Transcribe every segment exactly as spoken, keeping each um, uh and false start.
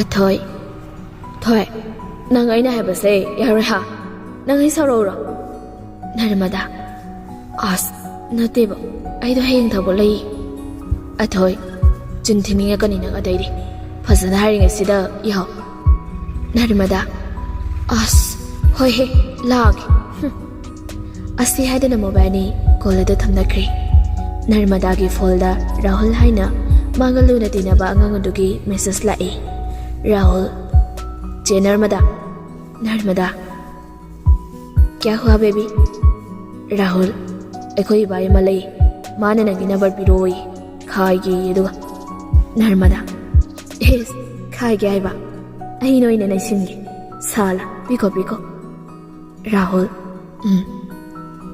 ꯑꯊꯣꯏ, ꯊꯣꯏ, ꯅꯪ ꯑꯩꯅ ꯍꯥꯏꯕꯁꯦ ꯌꯥꯔꯣꯏ ꯍꯥ? ꯅꯪ ꯑꯩ ꯁꯥꯎꯔꯛꯎꯔꯣ? ꯅꯔꯃꯗꯥ, ꯑꯁ, ꯅꯠꯇꯦꯕ, ꯑꯩꯗꯣ ꯍꯌꯦꯡ ꯊꯕꯛ ꯂꯩ꯫ ꯑꯊꯣꯏ, ꯆꯤꯟ ꯊꯤꯅꯤꯡꯉꯛꯀꯅꯤ ꯅꯪ ꯑꯗꯩꯗꯤ꯫ ꯐꯖꯅ ꯍꯥꯏꯔꯤꯉꯩꯁꯤꯗ ꯌꯥꯎ꯫ ꯅꯔꯃꯗꯥ, ꯑꯁ, ꯍꯣꯏ ꯍꯦ, ꯂꯥꯛꯑꯒꯦ꯫ ꯍꯨꯝ꯫ ꯑꯁꯤ ꯍꯥꯏꯗꯅ ꯃꯕꯥꯏꯅꯤ ꯀꯣꯜ ꯑꯗꯨ ꯊꯝꯅꯈ꯭ꯔꯦ꯫ ꯅꯔꯃꯗꯥꯒꯤ ꯐꯣꯟꯗ ꯔꯥꯍꯨꯜ ꯍꯥꯏꯅ ꯃꯥꯒ ꯂꯨꯅ ꯇꯤꯟꯅꯕ ꯑꯉꯥꯡ ꯑꯗꯨꯒꯤ ꯃꯦꯁꯦꯖ ꯂꯥꯛꯏ꯫ ꯔꯥꯍꯨꯜ, ꯆꯦ ꯅꯔꯃꯗꯥ, ꯅꯔꯃꯗꯥ꯫ ꯀ꯭ꯌꯥ ꯍꯨꯋꯥ ꯕꯦꯕꯤ? ꯔꯥꯍꯨꯜ, ꯑꯩꯈꯣꯏ ꯏꯕꯥꯏ ꯑꯃ ꯂꯩ, ꯃꯥꯅ ꯅꯪꯒꯤ ꯅꯝꯕꯔ ꯄꯤꯔꯛꯑꯣꯌꯦ, ꯈꯥꯏꯒꯦꯌꯦ꯫ ꯑꯗꯨꯒ ꯅꯔꯃꯗꯥ, ꯏꯁ, ꯈꯥꯏꯒꯦ ꯍꯥꯏꯕ? ꯑꯩꯅ ꯑꯣꯏꯅ ꯅꯩꯁꯤꯟꯒꯦ꯫ ꯁꯥꯂꯥ, ꯄꯤꯈꯣ, ꯄꯤꯈꯣ꯫ ꯔꯥꯍꯨꯜ, ꯎꯝ꯫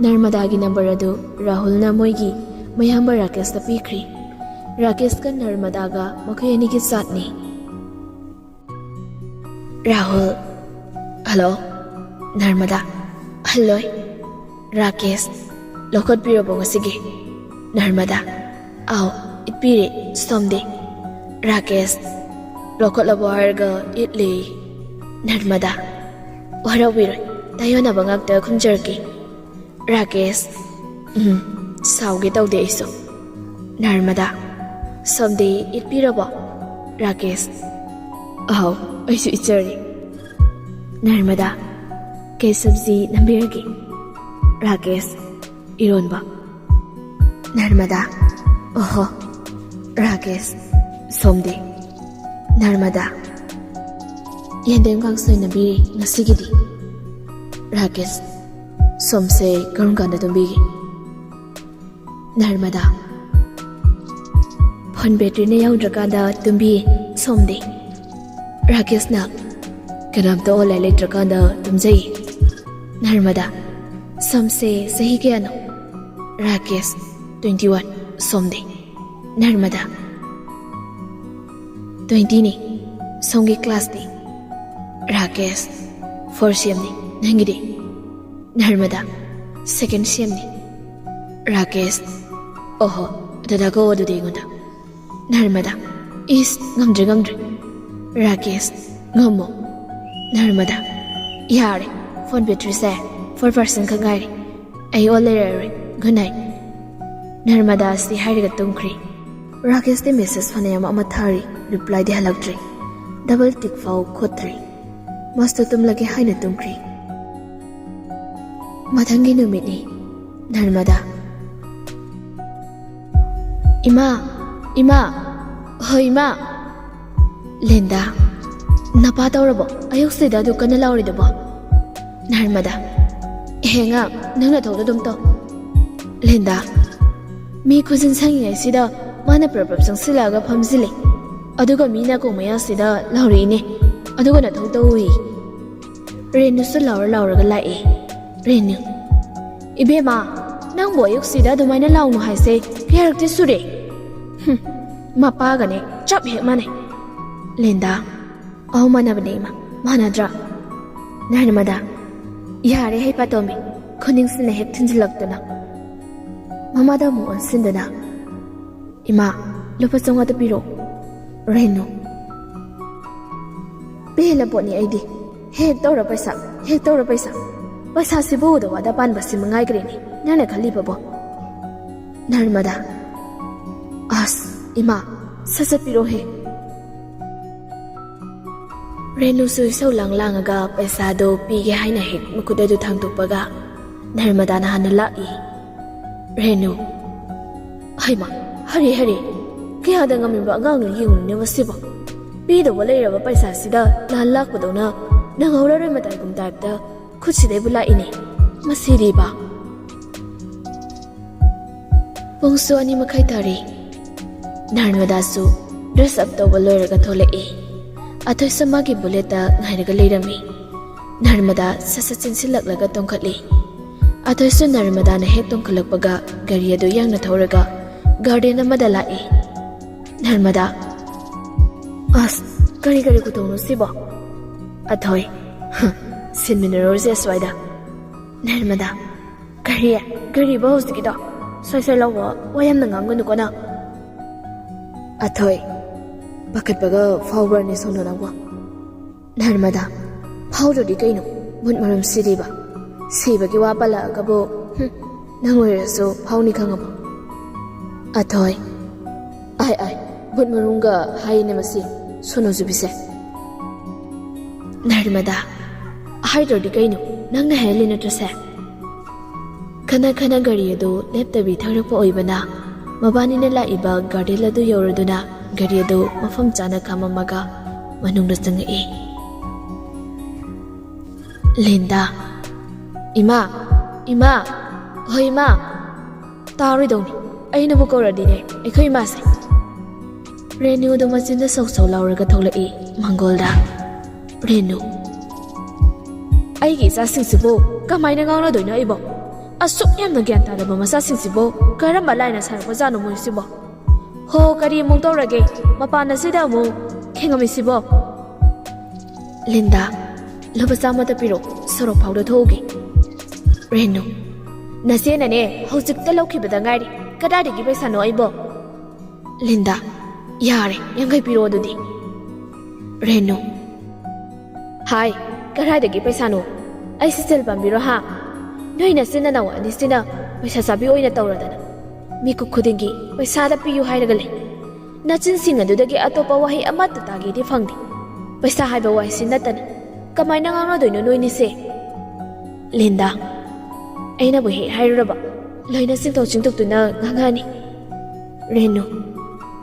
ꯅꯔꯃꯗꯥꯒꯤ ꯅꯝꯕꯔ ꯑꯗꯨ ꯔꯥꯍꯨꯜꯅ ꯃꯣꯏꯒꯤ ꯃꯌꯥꯝꯕ ꯔꯥꯀꯦꯁꯇ ꯄꯤꯈ꯭ꯔꯤ꯫ ꯔꯥꯀꯦꯁꯀ ꯅꯔꯃꯗꯥꯒ ꯃꯈꯣꯏ ꯑꯅꯤꯒꯤ ꯆꯥꯠꯅꯤ꯫ ꯔꯥꯍꯨꯜ, ꯍꯜꯂꯣ꯫ ꯅꯔꯃꯗꯥ, ꯍꯜꯂꯣꯏ꯫ ꯔꯥꯀꯦꯁ, ꯂꯧꯈꯠꯄꯤꯔꯕꯣ ꯉꯁꯤꯒꯤ? ꯅꯔꯃꯗꯥ, ꯑꯥꯎ, ꯏꯠꯄꯤꯔꯦ, ꯁꯣꯝꯗꯤ? ꯔꯥꯀꯦꯁ, ꯂꯧꯈꯠꯂꯕꯣ ꯍꯥꯏꯔꯒ ꯏꯠꯂꯦ꯫ ꯅꯔꯃꯗꯥ, ꯋꯥꯔꯧꯕꯤꯔꯣꯏ, ꯇꯥꯏꯌꯣꯟꯅꯕ ꯉꯥꯛꯇ ꯈꯨꯝꯖꯔꯛꯀꯦ꯫ ꯔꯥꯀꯦꯁ, ꯎꯝ, ꯁꯥꯎꯒꯦ ꯇꯧꯗꯦ ꯑꯩꯁꯨ꯫ ꯅꯔꯃꯗꯥ, ꯁꯣꯝꯗꯤ ꯏꯠꯄꯤꯔꯕꯣ? ꯔꯥꯀꯦꯁ, ꯑꯍꯧ, ꯑꯩꯁꯨ ꯏꯠꯆꯔꯦ꯫ ꯅꯔꯃꯗꯥ, ꯀꯩ ꯁꯕꯖꯤ ꯅꯝꯕꯤꯔꯒꯦ? ꯔꯥꯀꯦꯁ, ꯏꯔꯣꯟꯕ꯫ ꯅꯔꯃꯗꯥ, ꯑꯣꯍꯣ꯫ ꯔꯥꯀꯦꯁ, ꯁꯣꯝꯗꯤ? ꯅꯔꯃꯗꯥ, ꯌꯦꯟꯗꯦꯝ ꯀꯥꯡꯁꯣꯏ ꯅꯝꯕꯤꯔꯦ ꯉꯁꯤꯒꯤꯗꯤ꯫ ꯔꯥꯀꯦꯁ, ꯁꯣꯝꯁꯦ ꯀꯔꯝ ꯀꯥꯟꯗ ꯇꯨꯝꯕꯤꯒꯦ? ꯅꯔꯃꯗꯥ, ꯐꯣꯟ ꯕꯦꯇ꯭ꯔꯤꯅ ꯌꯥꯎꯗ꯭ꯔꯀꯥꯟꯗ ꯇꯨꯝꯕꯤꯌꯦ꯫ ꯁꯣꯝꯗꯤ? ꯔꯥꯀꯦꯁꯅ, ꯀꯅꯥꯝꯇ ꯑꯣꯟꯂꯥꯏꯟ ꯂꯩꯇ꯭ꯔꯀꯥꯟꯗ ꯇꯨꯝꯖꯩꯌꯦ꯫ ꯅꯔꯃꯗꯥ, ꯁꯣꯝꯁꯦ ꯆꯍꯤ ꯀꯌꯥꯅꯣ? Rakesh, twenty one꯫ ꯁꯣꯝꯗꯤ? ꯅꯔꯃꯗꯥ, twenty ꯅꯤ꯫ ꯁꯣꯝꯒꯤ ꯀ꯭ꯂꯥꯁꯇꯤ? ꯔꯥꯀꯦꯁ, four ꯁꯦꯝꯅꯤ꯫ ꯅꯪꯒꯤꯗꯤ? ꯅꯔꯃꯗꯥ, second ꯁꯦꯝꯅꯤ꯫ ꯔꯥꯀꯦꯁ, ꯑꯣꯍꯣ, ꯑꯗꯨꯗ ꯀꯧ ꯑꯗꯨꯗꯤ ꯑꯩꯉꯣꯟꯗ꯫ ꯅꯔꯃꯗꯥ, ꯏꯁ, ꯉꯝꯗ꯭ꯔꯦ, ꯉꯝꯗ꯭ꯔꯦ꯫ ꯔꯥꯀꯦꯁ, ꯉꯝꯃꯣ꯫ ꯅꯔꯃꯗꯥ, ꯌꯥꯔꯦ, ꯐꯣꯟ ꯕꯦꯇ꯭ꯔꯤꯁꯦ ꯐꯣꯔ ꯄꯥꯔꯁꯦꯟ ꯈꯛ ꯉꯥꯏꯔꯦ꯫ ꯑꯩ ꯑꯣꯟ ꯂꯩꯔꯔꯣꯏ꯫ Good night. ꯅꯔꯃꯗꯥ ꯑꯁꯤ ꯍꯥꯏꯔꯒ ꯇꯨꯝꯈ꯭ꯔꯤ꯫ ꯔꯥꯀꯦꯁꯇꯤ ꯃꯦꯁꯦꯖ ꯐꯅꯌꯥꯝ ꯑꯃ ꯊꯥꯔꯤ, ꯔꯤꯄ꯭ꯂꯥꯏꯗꯤ ꯍꯜꯂꯛꯇ꯭ꯔꯤ꯫ ꯗꯕꯜ ꯇꯤꯛ ꯐꯥꯎ ꯈꯣꯠꯇ꯭ꯔꯤ꯫ ꯃꯥꯁꯇꯣ ꯇꯨꯝꯂꯒꯦ ꯍꯥꯏꯅ ꯇꯨꯝꯈ꯭ꯔꯤ꯫ ꯃꯊꯪꯒꯤ ꯅꯨꯃꯤꯠꯅꯤ꯫ ꯅꯔꯃꯗꯥ, "ꯏꯃꯥ, ꯏꯃꯥ, ꯍꯣꯏ ꯏꯃꯥ꯫ ꯂꯤꯟꯗꯥ, ꯅꯄꯥ ꯇꯧꯔꯕꯣ? ꯑꯌꯨꯛꯁꯤꯗ ꯑꯗꯨ ꯀꯟꯅ ꯂꯥꯎꯔꯤꯗꯨꯕꯣ?" ꯅꯔꯃꯗꯥ, "ꯍꯦ ꯉꯥ, ꯅꯪ ꯅꯊꯧꯗꯣ ꯑꯗꯨꯝ ꯇꯧ꯫" ꯂꯤꯟꯗꯥ, "ꯃꯤ ꯈꯨꯖꯤꯟ ꯁꯪꯉꯤꯉꯩꯁꯤꯗ ꯃꯥꯅ ꯄ꯭ꯔꯞ ꯄ꯭ꯔꯞ ꯆꯪꯁꯤꯜꯂꯛꯑꯒ ꯐꯝꯖꯤꯜꯂꯦ꯫ ꯑꯗꯨꯒ ꯃꯤ ꯅꯥꯀꯣꯡ ꯃꯌꯥꯁꯤꯗ ꯂꯥꯎꯔꯛꯏꯅꯦ꯫ ꯑꯗꯨꯒ ꯅꯊꯧ ꯇꯧꯏ꯫" ꯔꯦꯅꯨꯁꯨ ꯂꯥꯎꯔ ꯂꯥꯎꯔꯒ ꯂꯥꯛꯑꯦ꯫ ꯔꯦꯅꯨ, "ꯏꯕꯦꯝꯃ, ꯅꯪꯕꯨ ꯑꯌꯨꯛꯁꯤꯗ ꯑꯗꯨꯃꯥꯏꯅ ꯂꯥꯎꯅꯨ ꯍꯥꯏꯁꯦ ꯀꯌꯥꯔꯛꯇꯤ ꯁꯨꯔꯦ?" "ꯍꯨꯝ, ꯃꯄꯥꯒꯅꯦ ꯆꯞ ꯍꯦꯛ ꯃꯥꯟꯅꯩ꯫" ꯂꯤꯟꯗꯥ, "ꯑꯧ, ꯃꯥꯟꯅꯕꯅꯦ ꯏꯃꯥ, ꯃꯥꯟꯅꯗ꯭ꯔꯥ?" ꯅꯔꯃꯗꯥ, "ꯌꯥꯔꯦ ꯍꯩꯄꯥꯇꯣꯝꯕꯤ, ꯈꯨꯅꯤꯡꯁꯤꯅ ꯍꯦꯛ ꯊꯤꯟꯖꯤꯜꯂꯛꯇꯅ꯫" ꯃꯃꯥꯗ ꯑꯃꯨꯛ ꯑꯣꯟꯁꯤꯟꯗꯨꯅ, "ꯏꯃꯥ, ꯂꯨꯄꯥ ꯆꯥꯝꯃꯉꯥꯗ ꯄꯤꯔꯛꯑꯣ꯫" ꯔꯦꯅꯨ, "ꯄꯦꯜꯂ ꯄꯣꯠꯅꯤ ꯑꯩꯗꯤ꯫ ꯍꯦꯛ ꯇꯧꯔ ꯄꯩꯁꯥ, ꯍꯦꯛ ꯇꯧꯔ ꯄꯩꯁꯥ꯫ ꯄꯩꯁꯥꯁꯤꯕꯨ ꯎꯗ ꯋꯥꯗ ꯄꯥꯟꯕꯁꯤ ꯃꯉꯥꯏꯈ꯭ꯔꯦꯅꯦ ꯅꯪꯅ ꯈꯜꯂꯤꯕꯕꯣ꯫" ꯅꯔꯃꯗꯥ, "ꯑꯁ, ꯏꯃꯥ, ꯁꯠ ꯁꯠ ꯄꯤꯔꯛꯑꯣꯍꯦ꯫" ꯔꯦꯅꯨꯁꯨ ꯏꯁꯧ ꯂꯥꯡ ꯂꯥꯡꯉꯒ ꯄꯩꯁꯥꯗꯣ ꯄꯤꯒꯦ ꯍꯥꯏꯅ ꯍꯦꯛ ꯃꯈꯨꯠ ꯑꯗꯨ ꯊꯥꯡꯗꯣꯛꯄꯒ ꯅꯔꯃꯗꯥꯅ ꯍꯥꯟꯅ ꯂꯥꯛꯏ꯫ ꯔꯦꯅꯨ, "ꯍꯩꯃꯥ, ꯍꯔꯦ ꯍꯔꯦ, ꯀꯌꯥꯗ ꯉꯝꯃꯤꯕ ꯑꯉꯥꯡꯅꯣ ꯌꯦꯡꯉꯨꯅꯦ ꯃꯁꯤꯕꯣ꯫ ꯄꯤꯗꯧꯕ ꯂꯩꯔꯕ ꯄꯩꯁꯥꯁꯤꯗ ꯂꯥꯟ ꯂꯥꯛꯄꯗꯧꯅ ꯅꯪꯍꯧꯔꯔꯣꯏ ꯃꯇꯥꯏꯒꯨꯝ ꯇꯥꯏꯞꯇ ꯈꯨꯠꯁꯤꯗꯩꯕꯨ ꯂꯥꯛꯏꯅꯦ꯫ ꯃꯁꯤꯗꯤꯕ꯫" ꯄꯨꯡꯁꯨ ꯑꯅꯤ ꯃꯈꯥꯏ ꯇꯥꯔꯦ꯫ ꯅꯔꯃꯗꯥꯁꯨ ꯗ꯭ꯔꯦꯁ ꯑꯞ ꯇꯧꯕ ꯂꯣꯏꯔꯒ ꯊꯣꯛꯂꯛꯏ꯫ ꯑꯊꯣꯏꯁꯨ ꯃꯥꯒꯤ ꯕꯨꯂꯦꯠꯇ ꯉꯥꯏꯔꯒ ꯂꯩꯔꯝꯃꯤ꯫ ꯅꯔꯃꯗꯥ ꯁꯠ ꯁꯠ ꯆꯦꯟꯁꯤꯜꯂꯛꯂꯒ ꯇꯣꯡꯈꯠꯂꯤ꯫ ꯑꯊꯣꯏꯁꯨ ꯅꯔꯃꯗꯥꯅ ꯍꯦꯛ ꯇꯣꯡꯈꯠꯂꯛꯄꯒ ꯒꯥꯔꯤ ꯑꯗꯨ ꯌꯥꯡꯅ ꯊꯧꯔꯒ ꯒꯥꯔꯗꯦꯟ ꯑꯃꯗ ꯂꯥꯛꯏ꯫ ꯅꯔꯃꯗꯥ, "ꯑꯁ, ꯀꯔꯤ ꯀꯔꯤ ꯈꯨꯇꯧꯅꯣ ꯁꯤꯕꯣ?" ꯑꯊꯣꯏ, "ꯍ, ꯁꯤꯟꯃꯤꯟꯅꯔꯨꯔꯁꯦ ꯑꯁ꯭ꯋꯥꯏꯗ꯫" ꯅꯔꯃꯗꯥ, "ꯀꯔꯤ? ꯀꯔꯤꯕ ꯍꯧꯖꯤꯛꯀꯤꯗꯣ? ꯁꯣꯏ ꯁꯣꯏ ꯂꯥꯎꯕ ꯋꯥ ꯌꯥꯝꯅ ꯉꯥꯡꯒꯅꯨꯀꯣ ꯅꯪ꯫" ꯑꯊꯣꯏ, ꯄꯥꯈꯠꯄꯒ ꯐꯥꯎꯕ꯭ꯔꯅꯦ ꯁꯣꯅꯨ ꯅꯪꯕꯣ? ꯅꯔꯃꯗꯥ, ꯐꯥꯎꯗ꯭ꯔꯗꯤ ꯀꯩꯅꯣ? ꯃꯨꯠ ꯃꯔꯨꯝ ꯁꯤꯔꯤꯕ? ꯁꯤꯕꯒꯤ ꯋꯥ ꯄꯜꯂꯛꯑꯒꯕꯨ, ꯍꯨꯝ, ꯅꯪ ꯑꯣꯏꯔꯁꯨ ꯐꯥꯎꯅꯤ ꯈꯪꯉꯕꯣ? ꯑꯊꯣꯏ, ꯑꯥꯏ ꯑꯥꯏ, ꯃꯨꯠ ꯃꯔꯨꯝꯒ ꯍꯥꯏꯅꯦ ꯃꯁꯤ ꯁꯣꯅꯨꯖꯨꯕꯤꯁꯦ꯫ ꯅꯔꯃꯗꯥ, ꯍꯥꯏꯗ꯭ꯔꯗꯤ ꯀꯩꯅꯣ? ꯅꯪꯅ ꯍꯥꯏꯍꯜꯂꯤ ꯅꯠꯇ꯭ꯔꯁꯦ? ꯈꯅ ꯈꯅ ꯒꯥꯔꯤ ꯑꯗꯨ ꯂꯦꯞꯇꯕꯤ ꯊꯧꯔꯛꯄ ꯑꯣꯏꯕꯅ, ꯃꯕꯥꯅꯤꯅ ꯂꯥꯛꯏꯕ ꯒꯥꯔꯗꯦꯟ ꯑꯗꯨ ꯌꯧꯔꯗꯨꯅ ꯒꯥꯔꯤ ꯑꯗꯨ ꯃꯐꯝ ꯆꯥꯅ ꯈꯥꯝꯃꯝꯃꯒ ꯃꯅꯨꯡꯗ ꯆꯪꯉꯛꯏ꯫ ꯂꯤꯟꯗꯥ, "ꯏꯃꯥ, ꯏꯃꯥ, ꯍꯣꯏ ꯏꯃꯥ, ꯇꯥꯔꯣꯏꯗꯧꯅꯤ, ꯑꯩꯅꯕꯨ ꯀꯧꯔꯗꯤꯅꯦ ꯑꯩꯈꯣꯏ ꯏꯃꯥꯁꯦ꯫" ꯔꯦꯅꯨꯗꯣ ꯃꯆꯤꯟꯗ ꯁꯧ ꯁꯧ ꯂꯥꯎꯔꯒ ꯊꯣꯛꯂꯛꯏ꯫ ꯃꯪꯒꯣꯜꯗ, "ꯔꯦꯅꯨ, ꯑꯩꯒꯤ ꯏꯆꯥꯁꯤꯡꯁꯤꯕꯨ ꯀꯃꯥꯏꯅ ꯉꯥꯡꯅꯗꯣꯏꯅꯣ ꯑꯩꯕꯣ? ꯑꯁꯨꯛ ꯌꯥꯝꯅ ꯒ꯭ꯌꯥꯟ ꯇꯥꯗꯕ ꯃꯆꯥꯁꯤꯡꯁꯤꯕꯨ ꯀꯔꯝꯕ ꯂꯥꯏꯅ ꯁꯥꯔꯛꯄꯖꯥꯠꯅꯣ ꯃꯣꯏꯁꯤꯕꯣ? ꯍꯣ, ꯀꯔꯤ ꯑꯃꯨꯛ ꯇꯧꯔꯒꯦ? ꯃꯄꯥꯟ ꯑꯁꯤꯗ ꯑꯃꯨꯛ ꯈꯦꯡꯉꯝꯃꯤꯁꯤꯕꯣ?" ꯂꯤꯟꯗꯥ, "ꯂꯨꯄꯥ ꯆꯥꯝꯃꯇ ꯄꯤꯔꯣ, ꯁꯣꯔꯣꯛ ꯐꯥꯎꯗ ꯊꯣꯛꯎꯒꯦ꯫" ꯔꯦꯅꯨ, "ꯅꯆꯦꯅꯅꯦ ꯍꯧꯖꯤꯛꯇ ꯂꯧꯈꯤꯕꯗ ꯉꯥꯏꯔꯤ, ꯀꯗꯥꯏꯗꯒꯤ ꯄꯩꯁꯥꯅꯣ ꯑꯩꯕꯣ?" ꯂꯤꯟꯗꯥ, "ꯌꯥꯔꯦ, ꯌꯥꯡꯈꯩ ꯄꯤꯔꯣ ꯑꯗꯨꯗꯤ꯫" ꯔꯦꯅꯨ, "ꯍꯥꯏ, ꯀꯗꯥꯏꯗꯒꯤ ꯄꯩꯁꯥꯅꯣ? ꯑꯩ ꯁꯤ ꯁꯦꯜ ꯄꯥꯝꯕꯤꯔꯣ ꯍꯥ? ꯅꯣꯏ ꯅꯆꯤꯟ ꯅꯅꯥꯎ ꯑꯅꯤꯁꯤꯅ ꯄꯩꯁꯥ ꯆꯥꯕꯤ ꯑꯣꯏꯅ ꯇꯧꯔꯗꯅ ꯃꯤꯀꯨꯞ ꯈꯨꯗꯤꯡꯒꯤ ꯄꯩꯁꯥꯗ ꯄꯤꯌꯨ ꯍꯥꯏꯔꯒ ꯂꯩ꯫ ꯅꯆꯤꯟꯁꯤꯡ ꯑꯗꯨꯗꯒꯤ ꯑꯇꯣꯞꯄ ꯋꯥꯍꯩ ꯑꯃꯠꯇ ꯇꯥꯒꯦꯗꯤ ꯐꯪꯗꯦ꯫ ꯄꯩꯁꯥ ꯍꯥꯏꯕ ꯋꯥꯍꯩꯁꯤ ꯅꯠꯇꯅ ꯀꯃꯥꯏꯅ ꯉꯥꯡꯅꯗꯣꯏꯅꯣ ꯅꯣꯏꯅꯤꯁꯦ?" ꯂꯤꯟꯗꯥ, "ꯑꯩꯅꯕꯨ ꯍꯦꯛ ꯍꯥꯏꯔꯨꯔꯕ ꯂꯣꯏꯅ ꯆꯤꯡꯊꯣꯛ ꯆꯤꯡꯊꯣꯛꯇꯨꯅ ꯉꯥꯡꯉꯛꯑꯅꯤ꯫" ꯔꯦꯅꯨ,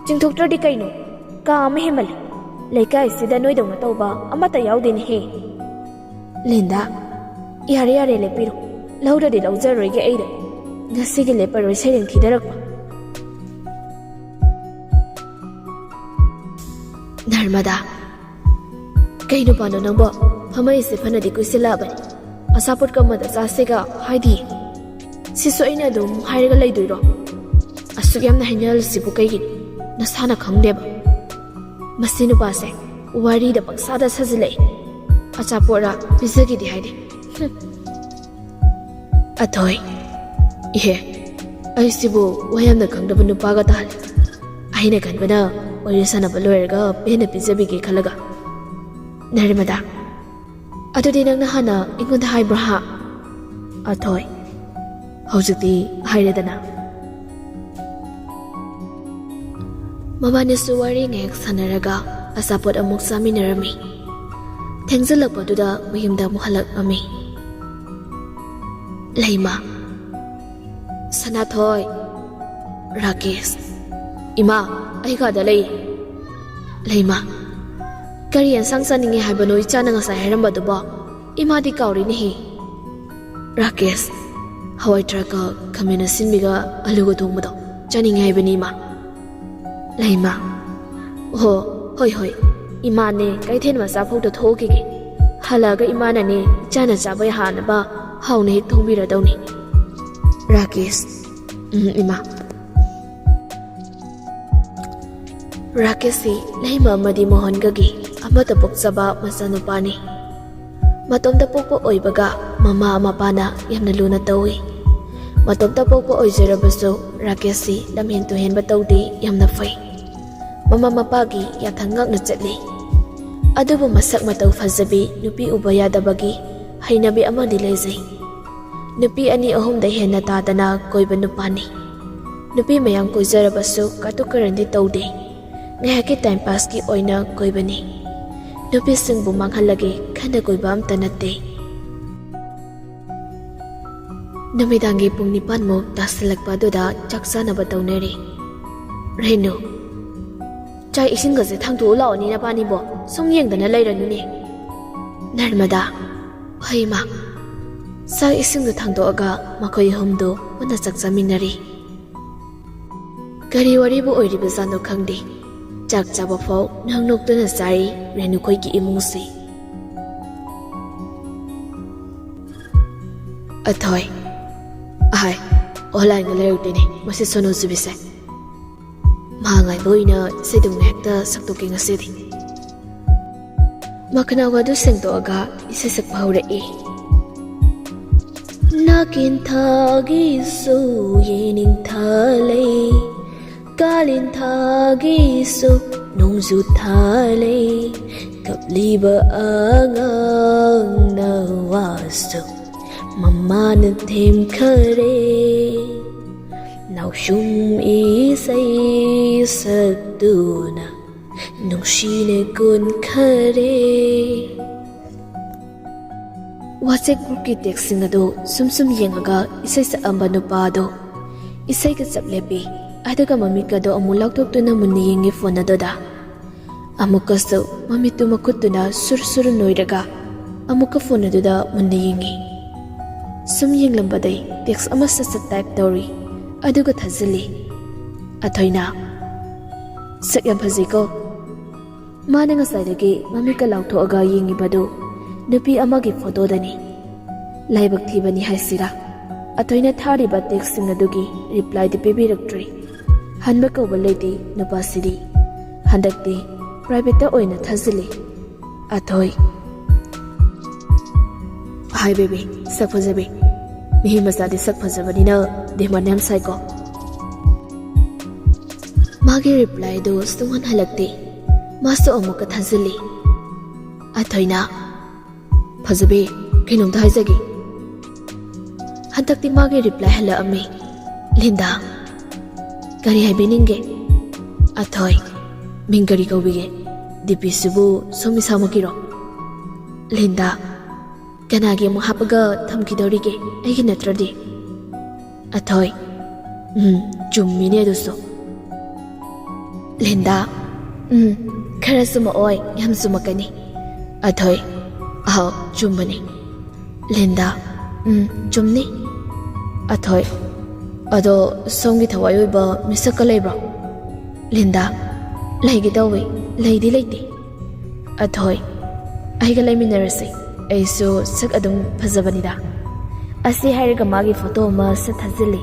"ꯆꯤꯡꯊꯣꯛꯇ꯭ꯔꯗꯤ ꯀꯩꯅꯣ? ꯀꯥ ꯑꯃ ꯍꯦꯟꯃꯜꯂꯦ꯫ ꯂꯩꯀꯥꯏꯁꯤꯗ ꯅꯣꯏꯗꯧꯅ ꯇꯧꯕ ꯑꯃꯠꯇ ꯌꯥꯎꯗꯦꯅꯦꯍꯦ꯫" ꯂꯤꯟꯗꯥ, "ꯌꯥꯔꯦ, ꯌꯥꯔꯦ, ꯂꯦꯞꯄꯤꯔꯣ꯫ ꯂꯧꯗ꯭ꯔꯗꯤ ꯂꯧꯖꯔꯣꯏꯒꯦ ꯑꯩꯗꯣ꯫ ꯉꯁꯤꯒꯤ ꯂꯦꯞꯄꯔꯣꯏ ꯁꯩꯔꯦꯡ ꯊꯤꯗꯔꯛꯄ꯫" ꯅꯔꯃꯗꯥ, "ꯀꯩ ꯅꯨꯄꯥꯅꯣ ꯅꯪꯕꯣ? ꯐꯝꯃꯛꯏꯁꯦ ꯐꯅꯗꯤ ꯀꯨꯏꯁꯤꯜꯂꯛꯑꯕꯅꯤ꯫ ꯑꯆꯥꯄꯣꯠ ꯀꯝꯕꯗ ꯆꯥꯁꯦꯒ ꯍꯥꯏꯗꯤ? ꯁꯤꯁꯨ ꯑꯩꯅ ꯑꯗꯨꯝ ꯍꯥꯏꯔꯒ ꯂꯩꯗꯣꯏꯔꯣ? ꯑꯁꯨꯛ ꯌꯥꯝꯅ ꯍꯥꯏꯅꯔꯤꯁꯤꯕꯨ ꯀꯩꯒꯤꯅꯣ? ꯅꯁꯥꯅ ꯈꯪꯗꯦꯕ꯫ ꯃꯁꯤ ꯅꯨꯄꯥꯁꯦ ꯋꯥꯔꯤꯗ ꯄꯪꯁꯥꯗ ꯁꯥꯖꯤꯜꯂꯛꯑꯦ꯫ ꯑꯆꯥꯄꯣꯠꯔ ꯄꯤꯖꯒꯦꯗꯤ ꯍꯥꯏꯗꯦ꯫ ꯍꯨꯝ꯫ ꯑꯊꯣꯏ, ꯏꯍꯦ, ꯑꯩꯁꯤꯕꯨ ꯋꯥ ꯌꯥꯝꯅ ꯈꯪꯗꯕ ꯅꯨꯄꯥꯒ ꯇꯥꯍꯜꯂꯦ꯫ ꯑꯩꯅ ꯈꯟꯕꯅ ꯋꯥꯔꯤ ꯁꯥꯟꯅꯕ ꯂꯣꯏꯔꯒ ꯄꯦꯟꯅ ꯄꯤꯖꯕꯤꯒꯦ ꯈꯜꯂꯒ꯫ ꯅꯔꯃꯗꯥ, ꯑꯗꯨꯗꯤ ꯅꯪꯅ ꯍꯥꯟꯅ ꯑꯩꯉꯣꯟꯗ ꯍꯥꯏꯕ꯭ꯔꯥ ꯍꯥ? ꯑꯊꯣꯏ, ꯍꯧꯖꯤꯛꯇꯤ ꯍꯥꯏꯔꯦꯗꯅ꯫ ꯃꯕꯥꯅꯤꯁꯨ ꯋꯥꯔꯤ ꯉꯥꯏꯍꯥꯛ ꯁꯥꯟꯅꯔꯒ ꯑꯆꯥꯄꯣꯠ ꯑꯃꯨꯛ ꯆꯥꯃꯤꯟꯅꯔꯝꯃꯤ꯫ ꯊꯦꯡꯖꯤꯜꯂꯛꯄꯗꯨꯗ ꯃꯌꯨꯝꯗ ꯑꯃꯨꯛ ꯍꯜꯂꯛꯂꯝꯃꯤ꯫ ꯂꯩꯃ, ꯁꯅꯥꯊꯣꯏ, ꯔꯥꯀꯦꯁ, ꯏꯃꯥ, ꯑꯩ ꯀꯥꯗ ꯂꯩ꯫ ꯂꯩꯃ, ꯀꯔꯤ ꯑꯦꯟꯁꯥꯡ ꯆꯥꯅꯤꯡꯉꯤ ꯍꯥꯏꯕꯅꯣ ꯏꯆꯥꯅ ꯉꯁꯥꯏ ꯍꯥꯏꯔꯝꯕꯗꯨꯕꯣ? ꯏꯃꯥꯗꯤ ꯀꯥꯎꯔꯤꯅꯦꯍꯦ꯫ ꯔꯥꯀꯦꯁ, ꯍꯋꯥꯏ ꯊ꯭ꯔꯥꯛꯀ ꯈꯥꯃꯦꯟ ꯑꯁꯤꯟꯕꯤꯒ ꯑꯂꯨꯒ ꯊꯣꯡꯕꯗꯣ ꯆꯥꯅꯤꯡꯉꯤ ꯍꯥꯏꯕꯅꯤ ꯏꯃꯥ꯫ ꯂꯩꯃ, ꯑꯣ, ꯍꯣꯏ ꯍꯣꯏ, ꯏꯃꯥꯅꯦ ꯀꯩꯊꯦꯜ ꯃꯆꯥ ꯐꯥꯎꯗ ꯊꯣꯛꯈꯤꯒꯦ꯫ ꯍꯜꯂꯛꯑꯒ ꯏꯃꯥꯅꯅꯦ ꯏꯆꯥꯅ ꯆꯥꯕ ꯌꯥꯅꯕ ꯍꯥꯎꯅ ꯍꯦꯛ ꯊꯣꯡꯕꯤꯔꯗꯧꯅꯤ꯫ ꯔꯥꯀꯦꯁ, ꯎꯝ ꯏꯃꯥ꯫ ꯔꯥꯀꯦꯁꯁꯤ ꯂꯩꯃ ꯑꯃꯗꯤ ꯃꯣꯍꯟꯒꯒꯤ ꯑꯃꯠꯇ ꯄꯣꯛꯆꯕ ꯃꯆꯥꯅꯨꯄꯥꯅꯤ꯫ ꯃꯇꯣꯝꯇ ꯄꯣꯛꯄ ꯑꯣꯏꯕꯒ ꯃꯃꯥ ꯃꯄꯥꯅ ꯌꯥꯝꯅ ꯂꯨꯅ ꯇꯧꯏ꯫ ꯃꯇꯣꯝꯇ ꯄꯣꯛꯄ ꯑꯣꯏꯖꯔꯕꯁꯨ ꯔꯥꯀꯦꯁꯁꯤ ꯂꯝꯍꯦꯟ ꯇꯨꯍꯦꯟꯕ ꯇꯧꯗꯦ, ꯌꯥꯝꯅ ꯐꯩ꯫ ꯃꯃꯥ ꯃꯄꯥꯒꯤ ꯌꯥꯊꯪ ꯉꯥꯛꯅ ꯆꯠꯂꯤ꯫ ꯑꯗꯨꯕꯨ ꯃꯁꯛ ꯃꯇꯧ ꯐꯖꯕꯤ ꯅꯨꯄꯤ ꯎꯕ ꯌꯥꯗꯕꯒꯤ ꯍꯩꯅꯕꯤ ꯑꯃꯗꯤ ꯂꯩꯖꯩ꯫ ꯅꯨꯄꯤ ꯑꯅꯤ ꯑꯍꯨꯝꯗ ꯍꯦꯟꯅ ꯇꯥꯗꯅ ꯀꯣꯏꯕ ꯅꯨꯄꯥꯅꯤ꯫ ꯅꯨꯄꯤ ꯃꯌꯥꯝ ꯀꯣꯏꯖꯔꯕꯁꯨ ꯀꯇꯨ ꯀꯔꯟꯗꯤ ꯇꯧꯗꯦ꯫ ꯉꯥꯏꯍꯥꯛꯀꯤ ꯇꯥꯏꯝ ꯄꯥꯁꯀꯤ ꯑꯣꯏꯅ ꯀꯣꯏꯕꯅꯤ꯫ ꯅꯨꯄꯤꯁꯤꯡꯕꯨ ꯃꯥꯡꯍꯜꯂꯒꯦ ꯈꯟꯅ ꯀꯣꯏꯕ ꯑꯝꯇ ꯅꯠꯇꯦ꯫ ꯅꯨꯃꯤꯗꯥꯡꯒꯤ ꯄꯨꯡ ꯅꯤꯄꯥꯟꯃꯨꯛ ꯇꯥꯁꯤꯜꯂꯛꯄ ꯑꯗꯨꯗ ꯆꯥꯛ ꯆꯥꯅꯕ ꯇꯧꯅꯔꯤ꯫ ꯔꯦꯅꯨ, ꯆꯥꯛ ꯏꯁꯤꯡꯒꯁꯦ ꯊꯥꯡꯗꯣꯛꯎ ꯂꯥꯛꯑꯣꯅꯦ ꯅꯕꯥꯅꯤꯕꯣ, ꯁꯨꯝ ꯌꯦꯡꯗꯅ ꯂꯩꯔꯅꯨꯅꯦ꯫ ꯅꯔꯃꯗꯥ, ꯍꯣꯏ ꯏꯃꯥ꯫ ꯆꯥꯛ ꯏꯁꯤꯡꯗꯨ ꯊꯥꯡꯗꯣꯛꯑꯒ ꯃꯈꯣꯏ ꯑꯍꯨꯝꯗꯨ ꯄꯨꯟꯅ ꯆꯥꯛ ꯆꯥꯃꯤꯟꯅꯔꯤ꯫ ꯀꯔꯤ ꯋꯥꯔꯤꯕꯨ ꯑꯣꯏꯔꯤꯕꯖꯥꯠꯅꯣ ꯈꯪꯗꯦ꯫ ꯆꯥꯛ ꯆꯥꯕ ꯐꯥꯎ ꯅꯣꯛ ꯅꯣꯛꯇꯨꯅ ꯆꯥꯔꯤ ꯔꯦꯅꯨꯈꯣꯏꯒꯤ ꯏꯃꯨꯡꯁꯤ꯫ ꯑꯊꯣꯏ, ꯑꯍꯥꯏ, ꯑꯣꯟꯂꯥꯏꯟꯒ ꯂꯩꯔꯛꯇꯦꯅꯦ ꯃꯁꯤ ꯁꯣꯅꯣ ꯆꯨꯕꯤꯁꯦ꯫ ꯃꯍꯥꯛ ꯉꯥꯏꯕ ꯑꯣꯏꯅ ꯏꯁꯩꯗꯨ ꯉꯥꯏꯍꯥꯛꯇ ꯁꯛꯇꯣꯛꯀꯦ ꯉꯁꯤꯗꯤ꯫ ꯃꯈꯅꯥꯎ ꯑꯗꯨ ꯁꯦꯡꯗꯣꯛꯑꯒ ꯏꯁꯩ ꯁꯛꯄ ꯍꯧꯔꯛꯏ꯫ ꯅꯥꯀꯦꯟꯊꯥꯒꯤꯁꯨ ꯌꯦꯅꯤꯡꯊꯥ ꯂꯩ, ꯀꯥꯂꯦꯟ ꯊꯥꯒꯤꯁꯨ ꯅꯣꯡꯖꯨ ꯊꯥ ꯂꯩ, ꯀꯞꯂꯤꯕ ꯑꯉꯥꯡꯅ ꯋꯥꯁꯨ ꯃꯃꯥꯅ ꯊꯦꯝꯈꯔꯦ꯫ ꯅꯥꯎꯁꯨꯝ ꯏꯁꯩ ꯁꯛꯇꯨꯅ ꯅꯨꯡꯁꯤꯅ ꯀꯣꯟꯈꯔꯦ꯫ WhatsApp groupꯀꯤ textꯁꯤꯡ ꯑꯗꯨ ꯁꯨꯝ ꯁꯨꯝ ꯌꯦꯡꯉꯒ ꯏꯁꯩ ꯁꯛꯑꯝꯕ ꯅꯨꯄꯥ ꯑꯗꯨ ꯏꯁꯩꯒ ꯆꯞ ꯂꯦꯞꯄꯤ꯫ ꯑꯗꯨꯒ ꯃꯃꯤꯠꯀꯗꯣ ꯑꯃꯨꯛ ꯂꯥꯎꯊꯣꯛꯇꯨꯅ ꯃꯨꯟꯅ ꯌꯦꯡꯉꯤ phone ꯑꯗꯨꯗ꯫ ꯑꯃꯨꯛꯀꯁꯨ ꯃꯃꯤꯠꯇꯨ ꯃꯈꯨꯠꯇꯨꯅ ꯁꯨꯔ ꯁꯨꯔ ꯅꯣꯏꯔꯒ ꯑꯃꯨꯛꯀ phone ꯑꯗꯨꯗ ꯃꯨꯟꯅ ꯌꯦꯡꯉꯤ꯫ ꯁꯨꯝ ꯌꯦꯡꯂꯝꯕꯗꯩ text ꯑꯃ ꯁꯠ ꯁꯠ type ꯇꯧꯔꯤ꯫ ꯑꯗꯨꯒ ꯊꯥꯖꯤꯜꯂꯤ꯫ ꯑꯊꯣꯏꯅ, "ꯁꯛ ꯌꯥꯝ ꯐꯖꯩꯀꯣ"꯫ ꯃꯥꯅ ꯉꯁꯥꯏꯗꯒꯤ ꯃꯃꯤꯠꯀ ꯂꯥꯎꯊꯣꯛꯑꯒ ꯌꯦꯡꯉꯤꯕꯗꯨ ꯅꯨꯄꯤ ꯑꯃꯒꯤ photoꯗꯅꯤ꯫ ꯂꯥꯏꯕꯛ ꯊꯤꯕꯅꯤ ꯍꯥꯏꯁꯤꯔꯥ, ꯑꯊꯣꯏꯅ ꯊꯥꯔꯤꯕ textꯁꯤꯡ ꯑꯗꯨꯒꯤ replyꯗꯤ ꯄꯤꯕꯤꯔꯛꯇ꯭ꯔꯤ꯫ ꯍꯟꯕ ꯀꯧꯕ ꯂꯩꯇꯦ ꯅꯨꯄꯥꯁꯤꯗꯤ꯫ ꯍꯟꯗꯛꯇꯤ privateꯇ ꯑꯣꯏꯅ ꯊꯥꯖꯤꯜꯂꯤ꯫ ꯑꯊꯣꯏ꯫ Hi baby, ꯁꯛ ꯐꯖꯕꯤ꯫ ꯃꯤꯍꯤ ꯃꯆꯥꯗꯤ ꯁꯛ ꯐꯖꯕꯅꯤꯅ demand ꯌꯥꯝ ꯁꯥꯏꯀꯣ꯫ ꯃꯥꯒꯤ replyꯗꯨ ꯁꯨꯡꯍꯟ ꯍꯜꯂꯛꯇꯦ꯫ ꯃꯥꯁꯨ ꯑꯃꯨꯛꯀ ꯊꯥꯖꯤꯜꯂꯤ꯫ ꯑꯊꯣꯏꯅ, "ꯐꯖꯕꯤ, ꯀꯩꯅꯣꯝꯇ ꯍꯥꯏꯖꯒꯦ"꯫ ꯍꯟꯗꯛꯇꯤ ꯃꯥꯒꯤ reply ꯍꯜꯂꯛꯑꯝꯃꯤ꯫ "ꯂꯤꯟꯗꯥ, ꯀꯔꯤ ꯍꯥꯏꯕꯤꯅꯤꯡꯒꯦ?" ꯑꯊꯣꯏ, "ꯃꯤꯡ ꯀꯔꯤ ꯀꯧꯕꯤꯒꯦ? DPꯁꯤꯕꯨ ꯁꯣꯝ ꯏꯁꯥꯃꯛꯀꯤꯔꯣ?" ꯂꯤꯟꯗꯥ, "ꯀꯅꯥꯒꯤ ꯑꯃꯨꯛ ꯍꯥꯞꯄꯒ ꯊꯝꯈꯤꯗꯧꯔꯤꯒꯦ, ꯑꯩꯒꯤ ꯅꯠꯇ꯭ꯔꯗꯤ?" ꯑꯊꯣꯏ, "ꯎꯝ, ꯆꯨꯝꯃꯤꯅꯦ ꯑꯗꯨꯁꯨ"꯫ ꯂꯤꯟꯗꯥ, "ꯎꯝ, ꯈꯔ ꯆꯨꯝꯃꯛꯑꯣꯏ, ꯌꯥꯝ ꯆꯨꯝꯃꯛꯀꯅꯤ"꯫ ꯑꯊꯣꯏ, "ꯑꯥꯎ, ꯆꯨꯝꯕꯅꯤ"꯫ ꯂꯤꯟꯗꯥ, "ꯎꯝ, ꯆꯨꯝꯅꯤ"꯫ ꯑꯊꯣꯏ, "ꯑꯗꯣ ꯁꯣꯝꯒꯤ ꯊꯋꯥꯏ ꯑꯣꯏꯕ ꯃꯤꯁꯛꯀ ꯂꯩꯕ꯭ꯔꯣ?" ꯂꯤꯟꯗꯥ, "ꯂꯩꯒꯦ ꯇꯧꯋꯤ, ꯂꯩꯗꯤ ꯂꯩꯇꯦ"꯫ ꯑꯊꯣꯏ, "ꯑꯩꯒ ꯂꯩꯃꯤꯟꯅꯔꯁꯤ, ꯑꯩꯁꯨ ꯁꯛ ꯑꯗꯨꯝ ꯐꯖꯕꯅꯤꯗ"꯫ ꯑꯁꯤ ꯍꯥꯏꯔꯒ ꯃꯥꯒꯤ photo ꯑꯃ ꯁꯠ ꯊꯥꯖꯤꯜꯂꯤ꯫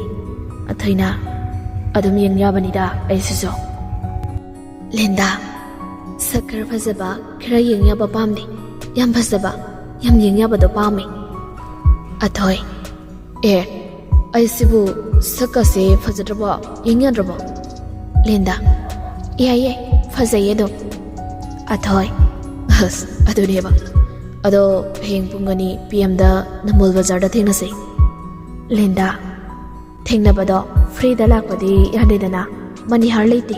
ꯑꯊꯣꯏꯅ, "ꯑꯗꯨꯝ ꯌꯦꯡ ꯌꯥꯕꯅꯤꯗ ꯑꯩꯁꯤꯁꯨ"꯫ ꯂꯤꯟꯗꯥ, "ꯁꯛ ꯈꯔ ꯐꯖꯕ, ꯈꯔ ꯌꯦꯡ ꯌꯥꯕ ꯄꯥꯝꯗꯦ, ꯌꯥꯝ ꯐꯖꯕ, ꯌꯥꯝ ꯌꯦꯡ ꯌꯥꯕꯗꯣ ꯄꯥꯝꯃꯦ"꯫ ꯑꯊꯣꯏ, "ꯑꯦ, ꯑꯩꯁꯤꯕꯨ ꯁꯛꯀꯁꯦ ꯐꯖꯗ꯭ꯔꯕꯣ? ꯌꯦꯡ ꯌꯥꯗ꯭ꯔꯕꯣ?" ꯂꯤꯟꯗꯥ, ꯌꯥꯏꯌꯦ, ꯐꯖꯩꯌꯦ ꯑꯗꯨꯝ꯫ ꯑꯊꯣꯏ, ꯑꯁ, ꯑꯗꯨꯅꯦꯕ꯫ ꯑꯗꯣ ꯍꯌꯦꯡ ꯄꯨꯡ ꯑꯅꯤ PM ꯗ ꯅꯝꯕꯣꯜ ꯕꯖꯥꯔꯗ ꯊꯦꯡꯅꯁꯦ꯫ ꯂꯤꯟꯗꯥ, ꯊꯦꯡꯅꯕꯗꯣ free ꯗ ꯂꯥꯛꯄꯗꯤ ꯌꯥꯗꯦꯗꯅ, ꯃꯅꯤꯍꯥꯔ ꯂꯩꯇꯦ꯫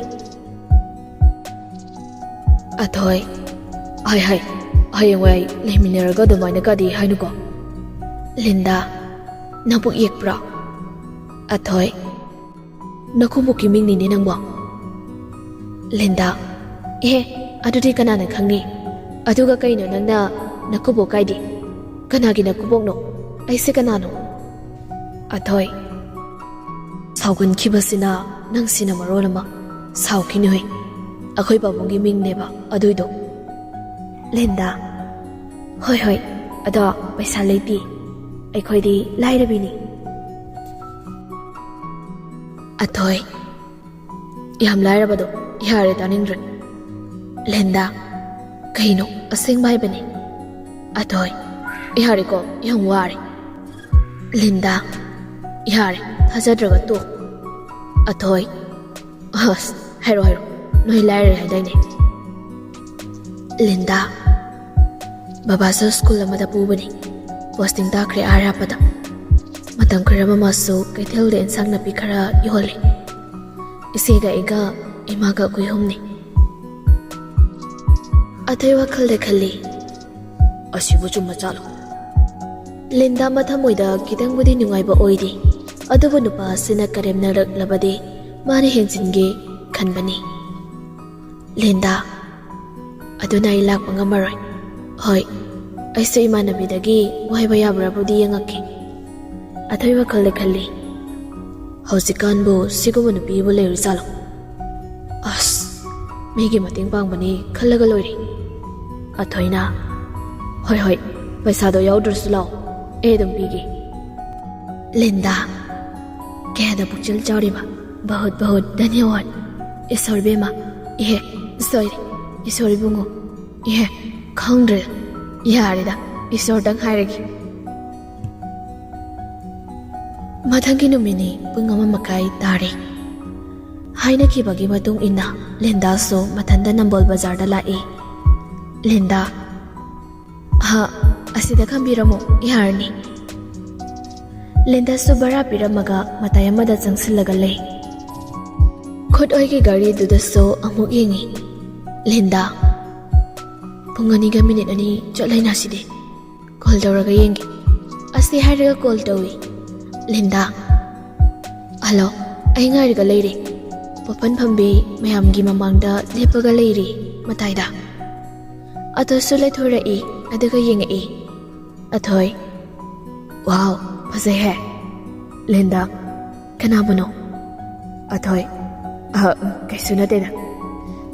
ꯑꯊꯣꯏ, ꯍꯥꯏ ꯍꯥꯏ, ꯍꯌꯦꯡꯋꯥꯏ ꯂꯩꯃꯤꯟꯅꯔꯒ ꯑꯗꯨꯃꯥꯏꯅ ꯀꯥꯗꯤ ꯍꯥꯏꯅꯨꯀꯣ꯫ ꯂꯤꯟꯗꯥ, ꯅꯕꯨꯛ ꯌꯦꯛꯄ꯭ꯔꯣ? ꯑꯊꯣꯏ, ꯅꯀꯨꯕꯣꯛꯀꯤ ꯃꯤꯡꯅꯤꯅꯦ ꯅꯪꯕꯣ꯫ ꯂꯤꯟꯗꯥ, ꯑꯦ, ꯑꯗꯨꯗꯤ ꯀꯅꯥꯅ ꯈꯪꯅꯤ? ꯑꯗꯨꯒ ꯀꯩꯅꯣ ꯅꯪꯅ ꯅꯀꯨꯕꯣꯛ ꯀꯥꯏꯗꯤ? ꯀꯅꯥꯒꯤ ꯅꯀꯨꯕꯣꯛꯅꯣ? ꯑꯩꯁꯦ ꯀꯅꯥꯅꯣ? ꯑꯊꯣꯏ, ꯁꯥꯎꯒꯟꯈꯤꯕꯁꯤꯅ ꯅꯪꯁꯤꯅ ꯃꯔꯣꯜ ꯑꯃ꯫ ꯁꯥꯎꯈꯤꯅꯨꯍꯦ, ꯑꯩꯈꯣꯏ ꯄꯥꯕꯨꯡꯒꯤ ꯃꯤꯡꯅꯦꯕ ꯑꯗꯨꯏꯗꯣ꯫ ꯂꯤꯟꯗꯥ, ꯍꯣꯏ ꯍꯣꯏ, ꯑꯗꯣ ꯄꯩꯁꯥ ꯂꯩꯇꯦ, ꯑꯩꯈꯣꯏꯗꯤ ꯂꯥꯏꯔꯕꯤꯅꯤ꯫ ꯑꯊꯣꯏ, ꯌꯥꯝ ꯂꯥꯏꯔꯕꯗꯣ, ꯌꯥꯔꯦ ꯇꯥꯅꯤꯡꯗ꯭ꯔꯦ꯫ ꯂꯤꯟꯗꯥ, ꯀꯩꯅꯣ ꯑꯁꯦꯡꯕ ꯍꯥꯏꯕꯅꯤ꯫ ꯑꯊꯣꯏ, ꯌꯥꯔꯦꯀꯣ, ꯌꯥꯝ ꯋꯥꯔꯦ꯫ ꯂꯤꯟꯗꯥ, ꯌꯥꯔꯦ, ꯊꯥꯖꯗ꯭ꯔꯒ ꯇꯣꯛ꯫ ꯑꯊꯣꯏ, ꯑꯁ, ꯍꯥꯏꯔꯣ ꯍꯥꯏꯔꯣ, ꯅꯣꯏ ꯂꯥꯏꯔꯔꯦ ꯍꯥꯏꯗꯥꯏꯅꯦ? ꯂꯤꯟꯗꯥ, ꯕꯕꯥꯁꯨ ꯁ꯭ꯀꯨꯜ ꯑꯃꯗ ꯄꯨꯕꯅꯤ, ꯄꯣꯁꯇꯤꯡ ꯇꯥꯈ꯭ꯔꯦ ꯑꯥ ꯑꯔꯥꯞꯄꯗ꯫ ꯃꯇꯝ ꯈꯔ ꯃꯃꯥꯁꯨ ꯀꯩꯊꯦꯜꯗ ꯏꯟꯁꯥꯡ ꯅꯥꯄꯤ ꯈꯔ ꯌꯣꯜꯂꯤ꯫ ꯏꯆꯦꯒ ꯑꯩꯒ, ꯏꯃꯥꯒ ꯑꯩꯈꯣꯏ ꯑꯍꯨꯝꯅꯤ꯫ ꯑꯊꯣꯏ ꯋꯥꯈꯜꯗ ꯈꯜꯂꯤ, ꯑꯁꯤꯕꯨ ꯆꯨꯝꯕ ꯆꯥꯠꯂꯣ? ꯂꯤꯟꯗꯥ ꯃꯊꯃꯣꯏꯗ ꯈꯤꯇꯪꯕꯨꯗꯤ ꯅꯨꯡꯉꯥꯏꯕ ꯑꯣꯏꯗꯦ, ꯑꯗꯨꯕꯨ ꯅꯨꯄꯥ ꯑꯁꯤꯅ ꯀꯔꯦꯝꯅꯔꯛꯂꯕꯗꯤ ꯃꯥꯅ ꯍꯦꯟꯖꯤꯟꯒꯦ ꯈꯟꯕꯅꯤ꯫ ꯂꯤꯟꯗꯥ, ꯑꯗꯨꯅ ꯑꯩ ꯂꯥꯛꯄ ꯉꯝꯃꯔꯣꯏ꯫ ꯍꯣꯏ, ꯑꯩꯁꯨ ꯏꯃꯥꯟꯅꯕꯤꯗꯒꯤ ꯋꯥꯏꯕ ꯌꯥꯕ꯭ꯔꯥꯕꯨꯗꯤ ꯌꯦꯡꯉꯛꯀꯦ꯫ ꯑꯊꯣꯏ ꯋꯥꯈꯜꯗ ꯈꯜꯂꯤ, ꯍꯧꯖꯤꯛꯀꯥꯟꯕꯨ ꯁꯤꯒꯨꯝꯕ ꯅꯨꯄꯤꯕꯨ ꯂꯩꯔꯤꯖꯥꯠꯂꯣ? ꯑꯁ, ꯃꯤꯒꯤ ꯃꯇꯦꯡ ꯄꯥꯡꯕꯅꯤ ꯈꯜꯂꯒ ꯂꯣꯏꯔꯦ꯫ ꯑꯊꯣꯏꯅ, ꯍꯣꯏ ꯍꯣꯏ, ꯄꯩꯁꯥꯗꯣ ꯌꯥꯎꯗ꯭ꯔꯁꯨ ꯂꯥꯛꯑꯣ, ꯑꯩ ꯑꯗꯨꯝ ꯄꯤꯒꯦ꯫ ꯂꯤꯟꯗꯥ, ꯀꯌꯥꯗ ꯄꯨꯛꯆꯦꯜ ꯆꯥꯎꯔꯤꯕ? ꯕꯍꯨꯠ ꯕꯍꯨꯠ ꯙꯟꯌꯋꯥꯗ꯫ ꯏꯁꯣꯔ ꯏꯕꯦꯝꯃ, ꯏꯍꯦ, ꯁꯣꯏꯔꯦ, ꯏꯁꯣꯔ ꯏꯕꯨꯡꯉꯣ, ꯏꯍꯦ, ꯈꯪꯗ꯭ꯔꯦ, ꯌꯥꯔꯦꯗ, ꯏꯁꯣꯔꯗꯪ ꯍꯥꯏꯔꯒꯦ꯫ ꯃꯊꯪꯒꯤ ꯅꯨꯃꯤꯠꯅꯤ, ꯄꯨꯡ ꯑꯃ ꯃꯈꯥꯏ ꯇꯥꯔꯦ꯫ ꯍꯥꯏꯅꯈꯤꯕꯒꯤ ꯃꯇꯨꯡ ꯏꯟꯅ ꯂꯤꯟꯗꯥꯁꯨ ꯃꯊꯟꯇ ꯅꯝꯕꯣꯜ ꯕꯖꯥꯔꯗ ꯂꯥꯛꯏ꯫ ꯂꯤꯟꯗꯥ, "ꯍꯥ, ꯑꯁꯤꯗ ꯈꯝꯕꯤꯔꯝꯃꯣ, ꯌꯥꯔꯅꯤ꯫" ꯂꯤꯟꯗꯥꯁꯨ ꯚꯔꯥ ꯄꯤꯔꯝꯃꯒ ꯃꯇꯥꯏ ꯑꯃꯗ ꯆꯪꯁꯤꯜꯂꯒ ꯂꯩ꯫ ꯈꯨꯠ ꯑꯣꯏꯒꯤ ꯒꯥꯔꯤꯗꯨꯗꯁꯨ ꯑꯃꯨꯛ ꯌꯦꯡꯉꯤ꯫ ꯂꯤꯟꯗꯥ, "ꯄꯨꯡ ꯑꯅꯤꯒ ꯃꯤꯅꯤꯠ ꯑꯅꯤ ꯆꯠꯂꯦꯅ ꯁꯤꯗꯤ꯫ ꯀꯣꯜ ꯇꯧꯔꯒ ꯌꯦꯡꯒꯦ꯫" ꯑꯁꯤ ꯍꯥꯏꯔꯒ ꯀꯣꯜ ꯇꯧꯏ꯫ ꯂꯤꯟꯗꯥ, "ꯍꯜꯂꯣ, ꯑꯩ ꯉꯥꯏꯔꯒ ꯂꯩꯔꯦ꯫ ꯄꯣꯠꯐꯝ ꯐꯝꯕꯤ ꯃꯌꯥꯝꯒꯤ ꯃꯃꯥꯡꯗ ꯂꯦꯞꯄꯒ ꯂꯩꯔꯤ, ꯃꯇꯥꯏꯗ꯫" ꯑꯊꯣꯏꯁꯨ ꯂꯩꯊꯣꯔꯛꯏ, ꯑꯗꯨꯒ ꯌꯦꯡꯉꯛꯏ꯫ ꯑꯊꯣꯏ, "ꯋꯥꯎ, ꯐꯖꯩꯍꯦ꯫" ꯂꯤꯟꯗꯥ, "ꯀꯅꯥꯕꯨꯅꯣ?" ꯑꯊꯣꯏ, "ꯑ, ꯀꯩꯁꯨ ꯅꯠꯇꯦꯗ꯫"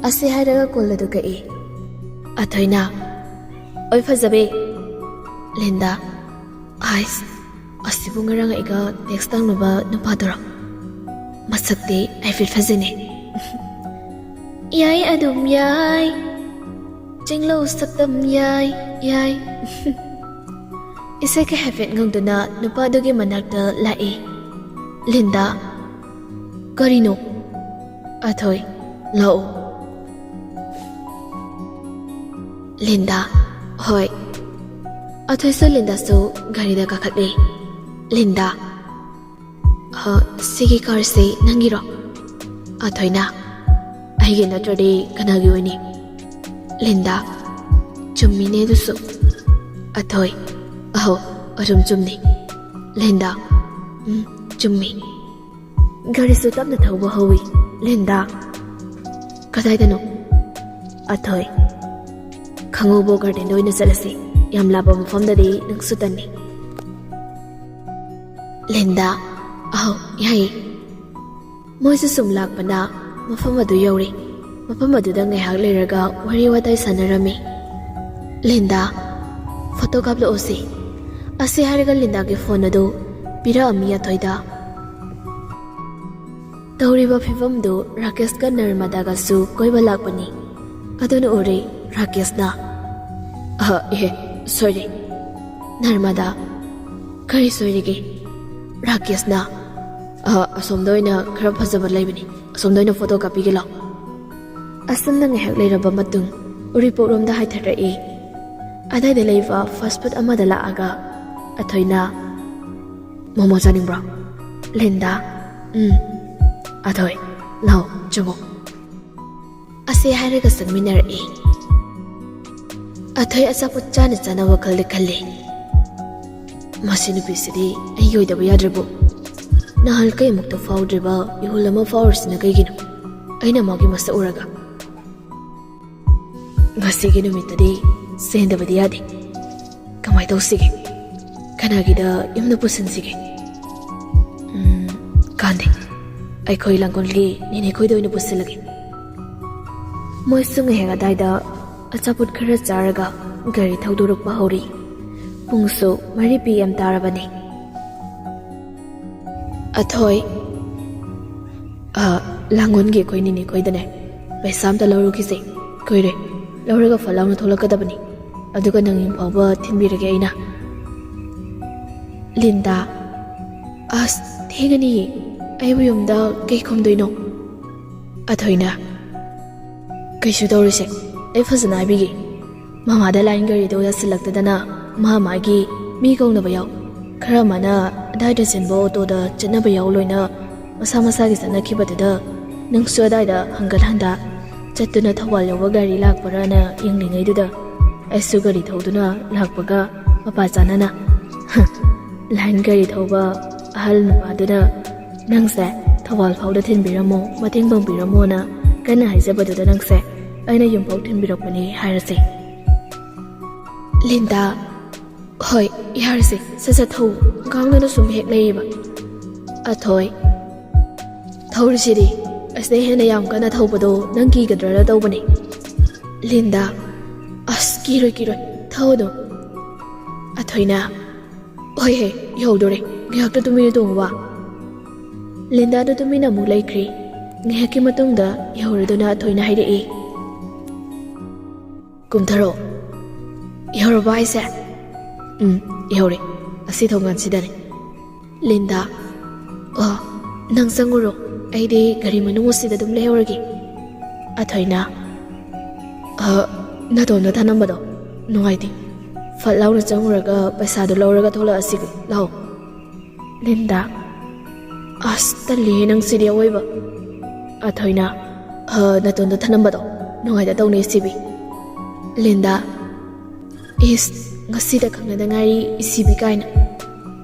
ꯑꯁꯤ ꯍꯥꯏꯔꯒ ꯀꯣꯜ ꯑꯗꯨ ꯀꯛꯏ꯫ ꯑꯊꯣꯏꯅ, "ꯑꯣꯏ ꯐꯖꯕꯤ꯫" ꯂꯤꯟꯗꯥ, "ꯑꯥꯏꯁ, ꯑꯁꯤꯕꯨ ꯉꯔꯥꯡ ꯑꯩꯒ ꯇꯦꯛꯁ ꯇꯧꯅꯕ ꯅꯨꯄꯥꯗꯨꯔꯣ? ꯃꯁꯛꯇꯤ ꯍꯥꯏꯐꯦꯠ ꯐꯖꯅꯦ꯫" "ꯌꯥꯏ, ꯑꯗꯨꯝ ꯌꯥꯏ꯫ ꯆꯤꯡꯂꯧ ꯁꯛꯇꯝ ꯌꯥꯏ, ꯌꯥꯏ꯫" ꯏꯁꯩꯒ ꯍꯥꯏꯐꯦꯠ ꯉꯪꯗꯨꯅ ꯅꯨꯄꯥꯗꯨꯒꯤ ꯃꯅꯥꯛꯇ ꯂꯥꯛꯏ꯫ ꯂꯤꯟꯗꯥ, "ꯀꯔꯤꯅꯣ?" ꯑꯊꯣꯏ, "ꯂꯥꯛꯑꯣ꯫" ꯂꯤꯟꯗꯥ, "ꯍꯣꯏ꯫" ꯑꯊꯣꯏꯁꯨ ꯂꯤꯟꯗꯥꯁꯨ ꯒꯥꯔꯤꯗ ꯀꯥꯈꯠꯂꯤ꯫ ꯂꯤꯟꯗꯥ, "ꯑ, ꯁꯤꯒꯤ ꯀꯥꯔꯁꯤ ꯅꯪꯒꯤꯔꯣ?" ꯑꯊꯣꯏꯅ, "ꯑꯩꯒꯤ ꯅꯠꯇ꯭ꯔꯗꯤ ꯀꯅꯥꯒꯤ ꯑꯣꯏꯅꯤ?" ꯂꯤꯟꯗꯥ, "ꯆꯨꯝꯃꯤꯅꯦ ꯑꯗꯨꯁꯨ꯫" ꯑꯊꯣꯏ, "ꯑꯍꯧ, ꯑꯗꯨꯝ ꯆꯨꯝꯅꯤ꯫" ꯂꯤꯟꯗꯥ, "ꯎꯝ, ꯆꯨꯝꯃꯤ꯫" ꯒꯥꯔꯤꯁꯨ ꯇꯞꯅ ꯊꯧꯕ ꯍꯧꯏ꯫ ꯂꯤꯟꯗꯥ, "ꯀꯗꯥꯏꯗꯅꯣ?" ꯑꯊꯣꯏ, "ꯈꯪꯍꯧꯕ ꯒꯥꯔꯗꯦꯟꯗ ꯑꯣꯏꯅ ꯆꯠꯂꯁꯤ꯫ ꯌꯥꯝ ꯂꯥꯞꯄ ꯃꯐꯝꯗꯗꯤ ꯅꯪꯁꯨ ꯇꯟꯅꯤ꯫" ꯂꯤꯟꯗꯥ, "ꯑꯍꯧ, ꯌꯥꯏꯌꯦ꯫" ꯃꯣꯏꯁꯨ ꯁꯨꯝ ꯂꯥꯛꯄꯅ ꯃꯐꯝ ꯑꯗꯨ ꯌꯧꯔꯦ꯫ ꯃꯐꯝ ꯑꯗꯨꯗ ꯉꯥꯏꯍꯥꯛ ꯂꯩꯔꯒ ꯋꯥꯔꯤ ꯋꯥꯇꯥꯏ ꯁꯥꯟꯅꯔꯝꯃꯤ꯫ Linda, "photo ꯀꯥꯞꯂꯛꯑꯣꯁꯤ꯫" ꯑꯁꯤ ꯍꯥꯏꯔꯒ ꯂꯤꯟꯗꯥꯒꯤ ꯐꯣꯟ ꯑꯗꯨ ꯄꯤꯔꯛꯑꯝꯃꯤ ꯑꯊꯣꯏꯗ꯫ ꯇꯧꯔꯤꯕ ꯐꯤꯕꯝꯗꯨ ꯔꯥꯀꯦꯁꯀ ꯅꯔꯃꯗꯥꯒꯁꯨ ꯀꯣꯏꯕ ꯂꯥꯛꯄꯅꯤ꯫ ꯑꯗꯨꯅ ꯎꯔꯦ ꯔꯥꯀꯦꯁꯅ꯫ "ꯑꯍ, ꯏꯍꯦ, ꯁꯣꯏꯔꯦ꯫" ꯅꯔꯃꯗꯥ, "ꯀꯔꯤ ꯁꯣꯏꯔꯤꯒꯦ?" ꯔꯥꯀꯦꯁꯅ, ꯑ, ꯑꯁꯣꯝꯗ ꯑꯣꯏꯅ ꯈꯔ ꯐꯖꯕ ꯂꯩꯕꯅꯤ, ꯑꯁꯣꯝꯗ ꯑꯣꯏꯅ ꯐꯣꯇꯣ ꯀꯥꯞꯄꯤꯒꯦ ꯂꯥꯎ꯫ ꯑꯁꯨꯝꯅ ꯉꯥꯏꯍꯥꯛ ꯂꯩꯔꯕ ꯃꯇꯨꯡ ꯎꯔꯤꯄꯣꯛꯂꯣꯝꯗ ꯍꯥꯏꯊꯔꯛꯏ꯫ ꯑꯗꯥꯏꯗ ꯂꯩꯕ ꯐꯥꯁ ꯐꯨꯗ ꯑꯃꯗ ꯂꯥꯛꯑꯒ ꯑꯊꯣꯏꯅ, "ꯃꯣꯃꯣ ꯆꯥꯅꯤꯡꯕ꯭ꯔꯣ?" ꯂꯤꯟꯗ, "ꯎꯝ꯫ ꯑꯊꯣꯏ, ꯂꯥꯎ, ꯆꯪꯉꯣ꯫" ꯑꯁꯤ ꯍꯥꯏꯔꯒ ꯆꯪꯃꯤꯟꯅꯔꯛꯏ꯫ ꯑꯊꯣꯏ ꯑꯆꯥꯄꯣꯠ ꯆꯥꯅ ꯆꯥꯅ ꯋꯥꯈꯜꯗ ꯈꯜꯂꯤ, "ꯃꯁꯤ ꯅꯨꯄꯤꯁꯤꯗꯤ ꯑꯩꯒꯤ ꯑꯣꯏꯗꯕ ꯌꯥꯗ꯭ꯔꯕꯣ? ꯅꯍꯥꯟꯈꯩ ꯑꯃꯨꯛꯇ ꯐꯥꯎꯗ꯭ꯔꯤꯕ ꯏꯍꯨꯜ ꯑꯃ ꯐꯥꯎꯔꯤꯁꯤꯅ ꯀꯩꯒꯤꯅꯣ? ꯑꯩꯅ ꯃꯥꯒꯤ ꯃꯁꯛ ꯎꯔꯒ ꯉꯁꯤꯒꯤ ꯅꯨꯃꯤꯠꯇꯗꯤ ꯆꯦꯟꯗꯕꯗꯤ ꯌꯥꯗꯦ꯫ ꯀꯃꯥꯏ ꯇꯧꯁꯤꯒꯦ? ꯀꯅꯥꯒꯤꯗ ꯌꯨꯝꯗ ꯄꯨꯁꯤꯟꯁꯤꯒꯦ? ꯎꯝ, ꯀꯥꯟꯗꯦ꯫ ꯑꯩꯈꯣꯏ ꯂꯥꯡꯒꯣꯜꯒꯤ ꯅꯦꯅꯦ ꯈꯣꯏꯗ ꯑꯣꯏꯅ ꯄꯨꯁꯤꯜꯂꯒꯦ꯫" ꯃꯣꯏꯁꯨ ꯉꯥꯏꯍꯥꯛ ꯑꯗꯥꯏꯗ ꯑꯆꯥꯄꯣꯠ ꯈꯔ ꯆꯥꯔꯒ ꯒꯥꯔꯤ ꯊꯧꯗꯣꯔꯛꯄ ꯍꯧꯔꯤ꯫ ꯄꯨꯡꯁꯨ ꯃꯔꯤ ꯄꯤ ꯑꯦꯝ ꯇꯥꯔꯕꯅꯤ꯫ ꯑꯊꯣꯏ, "ꯑ, ꯂꯥꯡꯒꯣꯜꯒꯤ ꯑꯩꯈꯣꯏ ꯅꯤꯅꯦ ꯈꯣꯏꯗꯅꯦ ꯄꯩꯁꯥ ꯑꯝꯇ ꯂꯧꯔꯨꯈꯤꯁꯦ꯫ ꯀꯨꯏꯔꯦ꯫ ꯂꯧꯔꯒ ꯐꯠ ꯂꯥꯎꯅ ꯊꯣꯛꯂꯛꯀꯗꯕꯅꯤ꯫ ꯑꯗꯨꯒ ꯅꯪ ꯌꯨꯝ ꯐꯥꯎꯕ ꯊꯤꯟꯕꯤꯔꯒꯦ ꯑꯩꯅ꯫" ꯂꯤꯟꯗ, "ꯑꯁ, ꯊꯦꯡꯉꯅꯤꯌꯦ꯫ ꯑꯩꯕꯨ ꯌꯨꯝꯗ ꯀꯩ ꯈꯨꯝꯗꯣꯏꯅꯣ?" ꯑꯊꯣꯏꯅ, "ꯀꯩꯁꯨ ꯇꯧꯔꯣꯏꯁꯦ, ꯑꯩ ꯐꯖꯅ ꯍꯥꯏꯕꯤꯒꯦ꯫ ꯃꯃꯥꯗ ꯂꯥꯏꯟ ꯒꯥꯔꯤꯗꯣ ꯌꯥꯁꯤꯜꯂꯛꯇꯗꯅ ꯃꯥ ꯃꯥꯒꯤ ꯃꯤ ꯀꯧꯅꯕ ꯌꯥꯎ꯫ ꯈꯔ ꯑꯃꯅ ꯑꯗꯥꯏꯗ ꯆꯦꯟꯕ ꯑꯣꯇꯣꯗ ꯆꯠꯅꯕ ꯌꯥꯎ ꯂꯣꯏꯅ ꯃꯁꯥ ꯃꯁꯥꯒꯤ ꯆꯠꯅꯈꯤꯕꯗꯨꯗ ꯅꯪꯁꯨ ꯑꯗꯥꯏꯗ ꯍꯪꯒꯠ ꯍꯟꯗ ꯆꯠꯇꯨꯅ ꯊꯧꯕꯥꯜ ꯌꯧꯕ ꯒꯥꯔꯤ ꯂꯥꯛꯄ꯭ꯔꯥꯅ ꯌꯦꯡꯂꯤꯉꯩꯗꯨꯗ ꯑꯩꯁꯨ ꯒꯥꯔꯤ ꯊꯧꯗꯨꯅ ꯂꯥꯛꯄꯒ ꯃꯄꯥ ꯆꯥꯅꯅ ꯂꯥꯏꯟ ꯒꯥꯔꯤ ꯊꯧꯕ ꯑꯍꯜ ꯅꯨꯄꯥꯗꯨꯅ ꯅꯪꯁꯦ ꯊꯧꯕꯥꯜ ꯐꯥꯎꯗ ꯊꯤꯟꯕꯤꯔꯝꯃꯣ, ꯃꯇꯦꯡ ꯄꯥꯡꯕꯤꯔꯝꯃꯣꯅ ꯀꯟꯅ ꯍꯥꯏꯖꯕꯗꯨꯗ ꯅꯪꯁꯦ ꯑꯩꯅ ꯌꯨꯝꯐꯥꯎ ꯊꯤꯟꯕꯤꯔꯛꯄꯅꯦ ꯍꯥꯏꯔꯁꯦ꯫" ꯂꯤꯟꯗ, "ꯍꯣꯏ, ꯌꯥꯔꯁꯦ, ꯁꯠ ꯁꯠ ꯊꯧ, ꯉꯥꯡꯗꯅ ꯁꯨꯝ ꯍꯦꯛ ꯂꯩꯌꯦꯕ꯫" ꯑꯊꯣꯏ, "ꯊꯧꯔꯤꯁꯤꯗꯤ, ꯑꯁꯤꯗꯩ ꯍꯦꯟꯅ ꯌꯥꯝ ꯀꯟꯅ ꯊꯧꯕꯗꯣ ꯅꯪ ꯀꯤꯒꯗ꯭ꯔꯅ ꯇꯧꯕꯅꯦ꯫" ꯂꯤꯟꯗ, "ꯑꯁ, ꯀꯤꯔꯣꯏ, ꯀꯤꯔꯣꯏ, ꯊꯧ ꯑꯗꯨꯝ꯫" ꯑꯊꯣꯏꯅ, "ꯍꯣꯏ ꯍꯦ, ꯌꯧꯗꯣꯔꯦ, ꯉꯥꯏꯍꯥꯛꯇ ꯇꯨꯃꯤꯟꯅ ꯇꯣꯡꯉꯨꯕ꯫" ꯂꯤꯟꯗꯥꯗꯣ ꯇꯨꯃꯤꯟꯅ ꯑꯃꯨꯛ ꯂꯩꯈ꯭ꯔꯦ꯫ ꯉꯥꯏꯍꯥꯛꯀꯤ ꯃꯇꯨꯡꯗ ꯌꯧꯔꯗꯨꯅ ꯑꯊꯣꯏꯅ ꯍꯥꯏꯔꯛꯏ, "ꯀꯨꯝꯊꯔꯣ꯫" "ꯌꯧꯔꯕ ꯍꯥꯏꯁꯦ?" "ꯎꯝ, ꯌꯧꯔꯦ꯫ ꯑꯁꯤ ꯊꯣꯡꯒꯥꯟꯁꯤꯗꯅꯦ꯫" ꯂꯤꯟꯗꯥ, "ꯑꯣ, "ꯅꯪ ꯆꯪꯉꯨꯔꯣ, ꯑꯩꯗꯤ ꯒꯥꯔꯤ ꯃꯅꯨꯡ ꯑꯁꯤꯗ ꯑꯗꯨꯝ ꯂꯩꯍꯧꯔꯒꯦ꯫" ꯑꯊꯣꯏꯅ, "ꯑ, ꯅꯇꯣꯝꯗ ꯊꯅꯝꯕꯗꯣ ꯅꯨꯡꯉꯥꯏꯇꯦ꯫ ꯐꯠ ꯂꯥꯎꯅ ꯆꯪꯉꯨꯔꯒ ꯄꯩꯁꯥꯗꯣ ꯂꯧꯔꯒ ꯊꯣꯛꯂꯛꯑꯁꯤꯒ, ꯂꯥꯛꯑꯣ꯫" ꯂꯤꯟꯗꯥ, "ꯑꯁ, ꯇꯜꯂꯤꯍꯦ ꯅꯪꯁꯤꯗꯤ ꯑꯋꯣꯏꯕ꯫" ꯑꯊꯣꯏꯅ, "ꯑ, ꯅꯇꯣꯝꯗ ꯊꯅꯝꯕꯗꯣ ꯅꯨꯡꯉꯥꯏꯇ ꯇꯧꯅꯤ ꯏꯁꯤꯕꯤ꯫" ꯂꯤꯟꯗꯥ, "ꯏꯁ, ꯉꯁꯤꯗ ꯈꯪꯅꯗ ꯉꯥꯏꯔꯤ ꯏꯁꯤꯕꯤ ꯀꯥꯏꯅ꯫"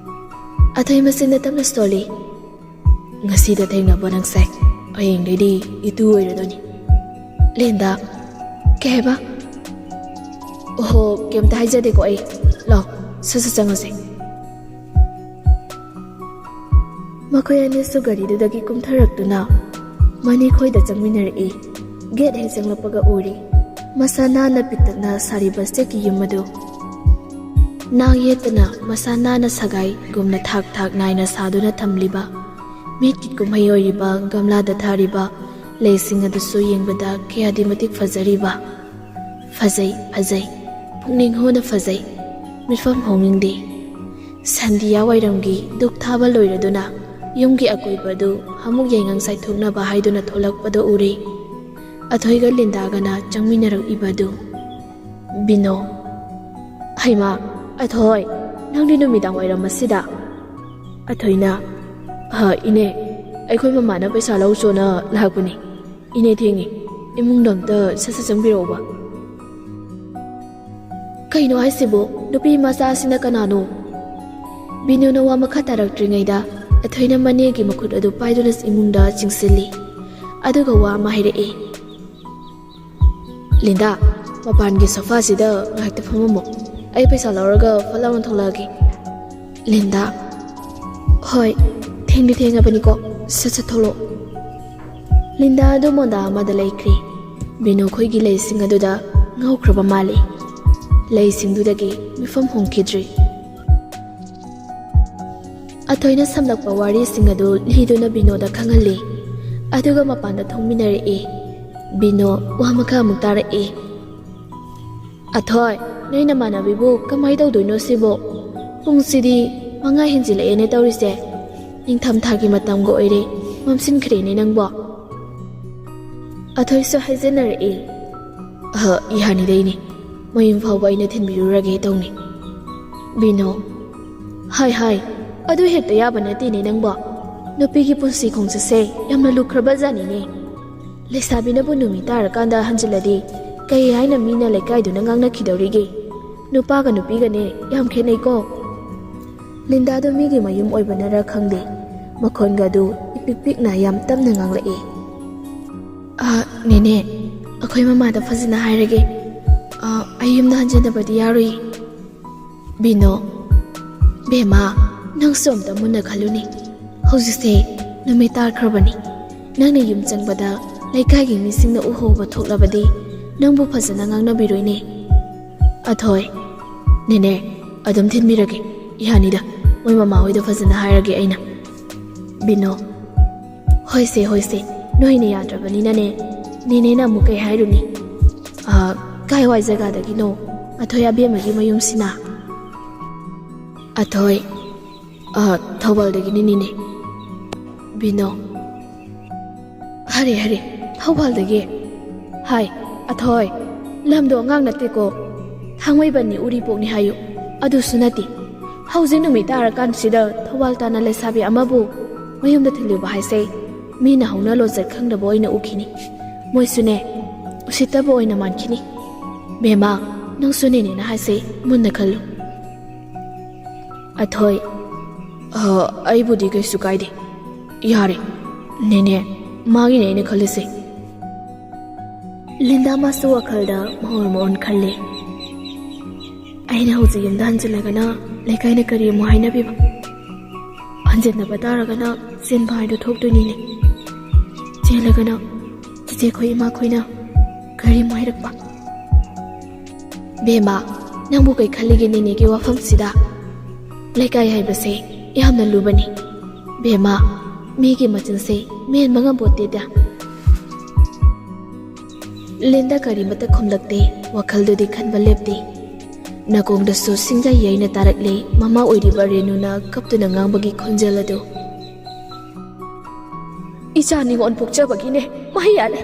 ꯑꯊꯣꯏ ꯃꯆꯤꯟꯗ ꯇꯞꯅ ꯁꯣꯜꯂꯤ꯫ "ꯉꯁꯤꯗ ꯊꯦꯡꯅꯕ ꯅꯪꯁꯦ ꯍꯌꯦꯡꯗꯩꯗꯤ ꯏꯇꯨ ꯑꯣꯏꯔꯗꯣꯏꯅꯤ꯫" ꯂꯤꯟꯗꯥ, "ꯀꯩ ꯍꯥꯏꯕ?" "ꯑꯣꯍꯣ, ꯀꯩꯝꯇ ꯍꯥꯏꯖꯗꯦꯀꯣ ꯑꯩ꯫ ꯂꯥꯛꯑꯣ, ꯁꯠ ꯁꯠ ꯆꯪꯉꯁꯦ꯫" ꯃꯈꯣꯏ ꯑꯅꯤꯁꯨ ꯒꯥꯔꯤꯗꯨꯗꯒꯤ ꯀꯨꯝꯊꯔꯛꯇꯨꯅ ꯃꯅꯤꯈꯣꯏꯗ ꯆꯪꯃꯤꯟꯅꯔꯛꯏ꯫ ꯒꯦꯠ ꯍꯦꯛ ꯆꯪꯂꯛꯄꯒ ꯎꯔꯤ ꯃꯁꯥ ꯅꯥꯟꯅ ꯄꯤꯛꯇꯛꯅ ꯁꯥꯔꯤꯕ ꯆꯦꯛꯀꯤ ꯌꯨꯝ ꯑꯗꯨ꯫ ꯅꯥ ꯌꯦꯠꯇꯅ ꯃꯁꯥ ꯅꯥꯟꯅ ꯁꯒꯥꯏꯒꯨꯝꯅ ꯊꯥꯛ ꯊꯥꯛ ꯅꯥꯏꯅ ꯁꯥꯗꯨꯅ ꯊꯝꯂꯤꯕ, ꯃꯤꯠꯀꯤ ꯀꯨꯝꯍꯩ ꯑꯣꯏꯔꯤꯕ ꯒꯝꯂꯥꯗ ꯊꯥꯔꯤꯕ ꯂꯩꯁꯤꯡ ꯑꯗꯨꯁꯨ ꯌꯦꯡꯕꯗ ꯀꯌꯥꯗꯤ ꯃꯇꯤꯛ ꯐꯖꯔꯤꯕ꯫ ꯐꯖꯩ, ꯐꯖꯩ, ꯄꯨꯛꯅꯤꯡ ꯍꯨꯅ ꯐꯖꯩ꯫ ꯃꯤꯠꯐꯝ ꯍꯣꯡꯅꯤꯡꯗꯦ꯫ ꯁꯟꯙꯤꯌꯥ ꯋꯥꯏꯔꯝꯒꯤ ꯙꯨꯛ ꯊꯥꯕ ꯂꯣꯏꯔꯗꯨꯅ ꯌꯨꯝꯒꯤ ꯑꯀꯣꯏꯕꯗꯨ ꯑꯃꯨꯛ ꯌꯥꯏꯉꯪ ꯆꯥꯏꯊꯣꯛꯅꯕ ꯍꯥꯏꯗꯨꯅ ꯊꯣꯛꯂꯛꯄꯗꯨ ꯎꯔꯦ꯫ ꯑꯊꯣꯏꯒ ꯂꯤꯟꯗꯥꯒꯅ ꯆꯪꯃꯤꯟꯅꯔꯛꯏꯕꯗꯨ꯫ ꯕꯤꯅꯣ, "ꯍꯩꯃꯥ, ꯑꯊꯣꯏ, ꯅꯪꯗꯤ ꯅꯨꯃꯤꯗꯥꯡ ꯋꯥꯏꯔꯝ ꯑꯁꯤꯗ?" ꯑꯊꯣꯏꯅ, "ꯑ, ꯏꯅꯦ, ꯑꯩꯈꯣꯏ ꯃꯃꯥꯅ ꯄꯩꯁꯥ ꯂꯧ ꯆꯣꯅ ꯂꯥꯛꯄꯅꯤ꯫ ꯏꯅꯦ ꯊꯦꯡꯉꯤ, ꯏꯃꯨꯡꯗ ꯑꯝꯇ ꯁꯠ ꯁꯠ ꯆꯪꯕꯤꯔꯛꯎꯕ꯫" "ꯀꯩꯅꯣ ꯍꯥꯏꯁꯤꯕꯨ? ꯅꯨꯄꯤ ꯃꯆꯥꯁꯤꯅ ꯀꯅꯥꯅꯣ?" ꯕꯤꯅꯣꯅ ꯋꯥ ꯃꯈꯥ ꯇꯥꯔꯛꯇ꯭ꯔꯤꯉꯩꯗ ꯑꯊꯣꯏꯅ ꯃꯅꯦꯒꯤ ꯃꯈꯨꯠ ꯑꯗꯨ ꯄꯥꯏꯗꯨꯅ ꯏꯃꯨꯡꯗ ꯆꯤꯡꯁꯤꯜꯂꯤ꯫ ꯑꯗꯨꯒ ꯋꯥ ꯑꯃ ꯍꯥꯏꯔꯛꯏ꯫ "ꯂꯤꯟꯗꯥ, ꯃꯄꯥꯟꯒꯤ ꯁꯣꯐꯥꯁꯤꯗ ꯉꯥꯏꯍꯥꯛꯇ ꯐꯝꯃꯝꯃꯣ꯫ ꯑꯩ ꯄꯩꯁꯥ ꯂꯧꯔꯒ ꯐꯠ ꯂꯥꯎꯅ ꯊꯣꯛꯂꯛꯑꯒꯦ꯫" ꯂꯤꯟꯗꯥ, "ꯍꯣꯏ, ꯊꯦꯡꯗꯤ ꯊꯦꯡꯉꯕꯅꯤꯀꯣ, ꯁꯠ ꯁꯠ ꯊꯣꯛꯂꯛꯑꯣ꯫" ꯂꯤꯟꯗꯥ ꯑꯗꯨ ꯃꯣꯟꯗꯥ ꯑꯃꯗ ꯂꯩꯈ꯭ꯔꯤ꯫ ꯕꯤꯅꯨ ꯈꯣꯏꯒꯤ ꯂꯩꯁꯤꯡ ꯑꯗꯨꯗ ꯉꯥꯎꯈ꯭ꯔꯕ ꯃꯥꯜꯂꯤ꯫ ꯂꯩꯁꯤꯡꯗꯨꯗꯒꯤ ꯃꯤꯐꯝ ꯍꯣꯡꯈꯤꯗ꯭ꯔꯤ꯫ ꯑꯊꯣꯏꯅ ꯁꯝꯂꯛꯄ ꯋꯥꯔꯤꯁꯤꯡ ꯑꯗꯨ ꯂꯤꯗꯨꯅ ꯕꯤꯅꯣꯗ ꯈꯪꯍꯜꯂꯤ꯫ ꯑꯗꯨꯒ ꯃꯄꯥꯟꯗ ꯊꯣꯡꯃꯤꯟꯅꯔꯛꯏ꯫ ꯕꯤꯅꯣ ꯋꯥ ꯃꯈꯥ ꯑꯃꯨꯛ ꯇꯥꯔꯛꯏ꯫ "ꯑꯊꯣꯏ, ꯅꯣꯏ ꯅꯃꯥꯟꯅꯕꯤꯕꯨ ꯀꯃꯥꯏ ꯇꯧꯗꯣꯏꯅꯣ ꯁꯤꯕꯣ? ꯄꯨꯡꯁꯤꯗꯤ ꯃꯉꯥ ꯍꯦꯟꯖꯤꯜꯂꯛꯑꯦꯅꯦ ꯇꯧꯔꯤꯁꯦ꯫ ꯅꯤꯡꯊꯝꯊꯥꯒꯤ ꯃꯇꯝꯒ ꯑꯣꯏꯔꯦ, ꯃꯝꯁꯤꯟꯈ꯭ꯔꯦꯅꯦ ꯅꯪꯕꯣ꯫ ꯑꯊꯣꯏꯁꯨ ꯍꯥꯏꯖꯟꯅꯔꯛꯏ꯫ ꯑꯍ, ꯏꯍꯥꯅꯤꯗꯩꯅꯦ꯫ ꯃꯌꯨꯝ ꯐꯥꯎꯕ ꯑꯩꯅ ꯊꯤꯟꯕꯤꯔꯨꯔꯒꯦ ꯇꯧꯅꯤ꯫ ꯕꯤꯅꯣ꯫ ꯍꯥꯏ ꯍꯥꯏ, ꯑꯗꯨ ꯍꯦꯛꯇ ꯌꯥꯕ ꯅꯠꯇꯦꯅꯦ ꯅꯪꯕꯣ꯫ ꯅꯨꯄꯤꯒꯤ ꯄꯨꯟꯁꯤ ꯈꯣꯡꯆꯠꯁꯦ ꯌꯥꯝꯅ ꯂꯨꯈ꯭ꯔꯕ ꯖꯥꯠꯅꯤꯅꯦ꯫ ꯂꯩꯁꯥꯕꯤꯅꯕꯨ ꯅꯨꯃꯤꯠ ꯇꯥꯔꯀꯥꯟꯗ ꯍꯟꯖꯤꯜꯂꯗꯤ ꯀꯩ ꯍꯥꯏꯅ ꯃꯤꯅ ꯂꯩꯀꯥꯏꯗꯨꯅ ꯉꯥꯡꯅꯈꯤꯗꯧꯔꯤꯒꯦ? ꯅꯨꯄꯥꯒ ꯅꯨꯄꯤꯒꯅꯦ ꯌꯥꯝ ꯈꯦꯠꯅꯩꯀꯣ꯫ ꯂꯤꯟꯗꯥꯗꯣ ꯃꯤꯒꯤ ꯃꯌꯨꯝ ꯑꯣꯏꯕꯅꯔ ꯈꯪꯗꯦ, ꯃꯈꯣꯟꯒꯗꯨ ꯏꯄꯤꯛ ꯄꯤꯛꯅ ꯌꯥꯝ ꯇꯞꯅ ꯉꯥꯡꯂꯛꯏ꯫ "ꯑ, ꯅꯦꯅꯦ, ꯑꯩꯈꯣꯏ ꯃꯃꯥꯗ ꯐꯖꯅ ꯍꯥꯏꯔꯒꯦ꯫ ꯑ, ꯑꯩ ꯌꯨꯝꯗ ꯍꯟꯖꯤꯟꯅꯕꯗꯤ ꯌꯥꯔꯣꯏ꯫" ꯕꯤꯅꯣ꯫ "ꯕꯦꯝꯃ, ꯅꯪꯁꯨ ꯑꯝꯇ ꯃꯨꯟꯅ ꯈꯜꯂꯨꯅꯦ꯫ ꯍꯧꯖꯤꯛꯁꯦ ꯅꯨꯃꯤꯠ ꯇꯥꯈ꯭ꯔꯕꯅꯤ꯫ ꯅꯪꯅ ꯌꯨꯝ ꯆꯪꯕꯗ ꯂꯩꯀꯥꯏꯒꯤ ꯃꯤꯁꯤꯡꯅ ꯎꯍꯧꯕ ꯊꯣꯛꯂꯕꯗꯤ ꯅꯪꯕꯨ ꯐꯖꯅ ꯉꯥꯡꯅꯕꯤꯔꯣꯏꯅꯦ꯫" ꯑꯊꯣꯏ꯫ "ꯅꯦꯅꯦ, ꯑꯗꯨꯝ ꯊꯤꯟꯕꯤꯔꯒꯦ꯫ ꯌꯥꯅꯤꯗ, ꯃꯣꯏ ꯃꯃꯥꯍꯣꯏꯗ ꯐꯖꯅ ꯍꯥꯏꯔꯒꯦ ꯑꯩꯅ꯫" ꯕꯤꯅꯣ꯫ "ꯍꯣꯏꯁꯦ, ꯍꯣꯏꯁꯦ, ꯅꯣꯏꯅ ꯌꯥꯗ꯭ꯔꯕꯅꯤꯅꯅꯦ, ꯅꯦꯅꯦꯅ ꯑꯃꯨꯛ ꯀꯩ ꯍꯥꯏꯔꯨꯅꯤ?" "ꯑ, ꯀꯥꯏꯋꯥꯏ ꯖꯒꯥꯗꯒꯤꯅꯣ ꯑꯊꯣꯏ ꯑꯕꯦꯝꯃꯒꯤ ꯃꯌꯨꯝꯁꯤꯅ?" ꯑꯊꯣꯏ꯫ "ꯑ, ꯊꯧꯕꯥꯜꯗꯒꯤꯅꯤ ꯅꯦꯅꯦ꯫" ꯕꯤꯅꯣ꯫ "ꯍꯔꯦ, ꯍꯔꯦ, ꯊꯧꯕꯥꯜꯗꯒꯤ?" "ꯍꯥꯏ, ꯑꯊꯣꯏ, ꯂꯝꯗꯣ ꯑꯉꯥꯡ ꯅꯠꯇꯦꯀꯣ꯫ ꯊꯥꯡꯃꯩꯕꯟꯅꯤ, ꯎꯔꯤꯄꯣꯛꯅꯤ ꯍꯥꯏꯌꯨ꯫ ꯑꯗꯨꯁꯨ ꯅꯠꯇꯦ꯫ ꯍꯧꯖꯤꯛ ꯅꯨꯃꯤꯠ ꯇꯥꯔꯀꯥꯟꯁꯤꯗ ꯊꯧꯕꯥꯜ ꯇꯥꯟꯅ ꯂꯩꯁꯥꯕꯤ ꯑꯃꯕꯨ ꯃꯌꯨꯝꯗ ꯊꯤꯜꯂꯨꯕ ꯍꯥꯏꯁꯦ ꯃꯤꯅ ꯍꯧꯅ ꯂꯣꯟꯆꯠ ꯈꯪꯗꯕ ꯑꯣꯏꯅ ꯎꯈꯤꯅꯤ꯫ ꯃꯣꯏꯁꯨꯅꯦ, ꯎꯁꯤꯠꯇꯕ ꯑꯣꯏꯅ ꯃꯥꯟꯈꯤꯅꯤ꯫ ꯕꯦꯝꯃ, ꯅꯪꯁꯨ ꯅꯦꯅꯦꯅ ꯍꯥꯏꯁꯦ ꯃꯨꯟꯅ ꯈꯜꯂꯨ꯫" ꯑꯊꯣꯏ꯫ "ꯑ, ꯑꯩꯕꯨꯗꯤ ꯀꯩꯁꯨ ꯀꯥꯏꯗꯦ꯫ ꯌꯥꯔꯦ, ꯅꯦꯅꯦ, ꯃꯥꯒꯤꯅꯦ ꯑꯩꯅ ꯈꯜꯂꯤꯁꯦ꯫" ꯂꯤꯟꯗꯥ ꯃꯥꯁꯨ ꯋꯥꯈꯜꯗ ꯃꯑꯣꯟ ꯃꯑꯣꯟ ꯈꯜꯂꯦ꯫ "ꯑꯩꯅ ꯍꯧꯖꯤꯛ ꯌꯨꯝꯗ ꯍꯟꯖꯤꯜꯂꯒꯅ ꯂꯩꯀꯥꯏꯅ ꯀꯔꯤ ꯑꯃꯨꯛ ꯍꯥꯏꯅꯕꯤꯕ? ꯍꯟꯖꯤꯟꯅꯕ ꯇꯥꯔꯒꯅ ꯆꯦꯟꯕ ꯍꯥꯏꯗꯣ ꯊꯣꯛꯇꯣꯏꯅꯤꯅꯦ꯫ ꯆꯦꯜꯂꯒꯅ ꯆꯤꯆꯦꯈꯣꯏ ꯏꯃꯥꯈꯣꯏꯅ ꯀꯔꯤ ꯑꯃꯨꯛ ꯍꯥꯏꯔꯛꯄ?" "ꯕꯦꯝꯃ, ꯅꯪꯕꯨ ꯀꯩ ꯈꯜꯂꯤꯒꯦ ꯅꯦꯅꯦꯒꯤ ꯋꯥꯐꯝꯁꯤꯗ? ꯂꯩꯀꯥꯏ ꯍꯥꯏꯕꯁꯦ ꯌꯥꯝꯅ ꯂꯨꯕꯅꯤ꯫ ꯕꯦꯝꯃ, ꯃꯤꯒꯤ ꯃꯆꯤꯟꯁꯦ ꯃꯦꯟꯕ ꯉꯝꯄꯣꯠꯇꯦꯗ꯫" ꯂꯤꯟꯗ ꯀꯔꯤꯃꯠꯇ ꯈꯨꯝꯂꯛꯇꯦ, ꯋꯥꯈꯜꯗꯨꯗꯤ ꯈꯟꯕ ꯂꯦꯞꯇꯦ꯫ ꯅꯥꯀꯣꯡꯗꯁꯨ ꯁꯤꯡꯖꯥ ꯌꯩꯅ ꯇꯥꯔꯛꯂꯦ ꯃꯃꯥ ꯑꯣꯏꯔꯤꯕ ꯔꯦꯅꯨꯅ ꯀꯞꯇꯨꯅ ꯉꯥꯡꯕꯒꯤ ꯈꯣꯟꯖꯦꯜ ꯑꯗꯨ꯫ ꯏꯆꯥ ꯅꯤꯉꯣꯜ ꯄꯣꯛꯆꯕꯒꯤꯅꯦ, ꯃꯍꯩ ꯌꯥꯜꯂꯦ꯫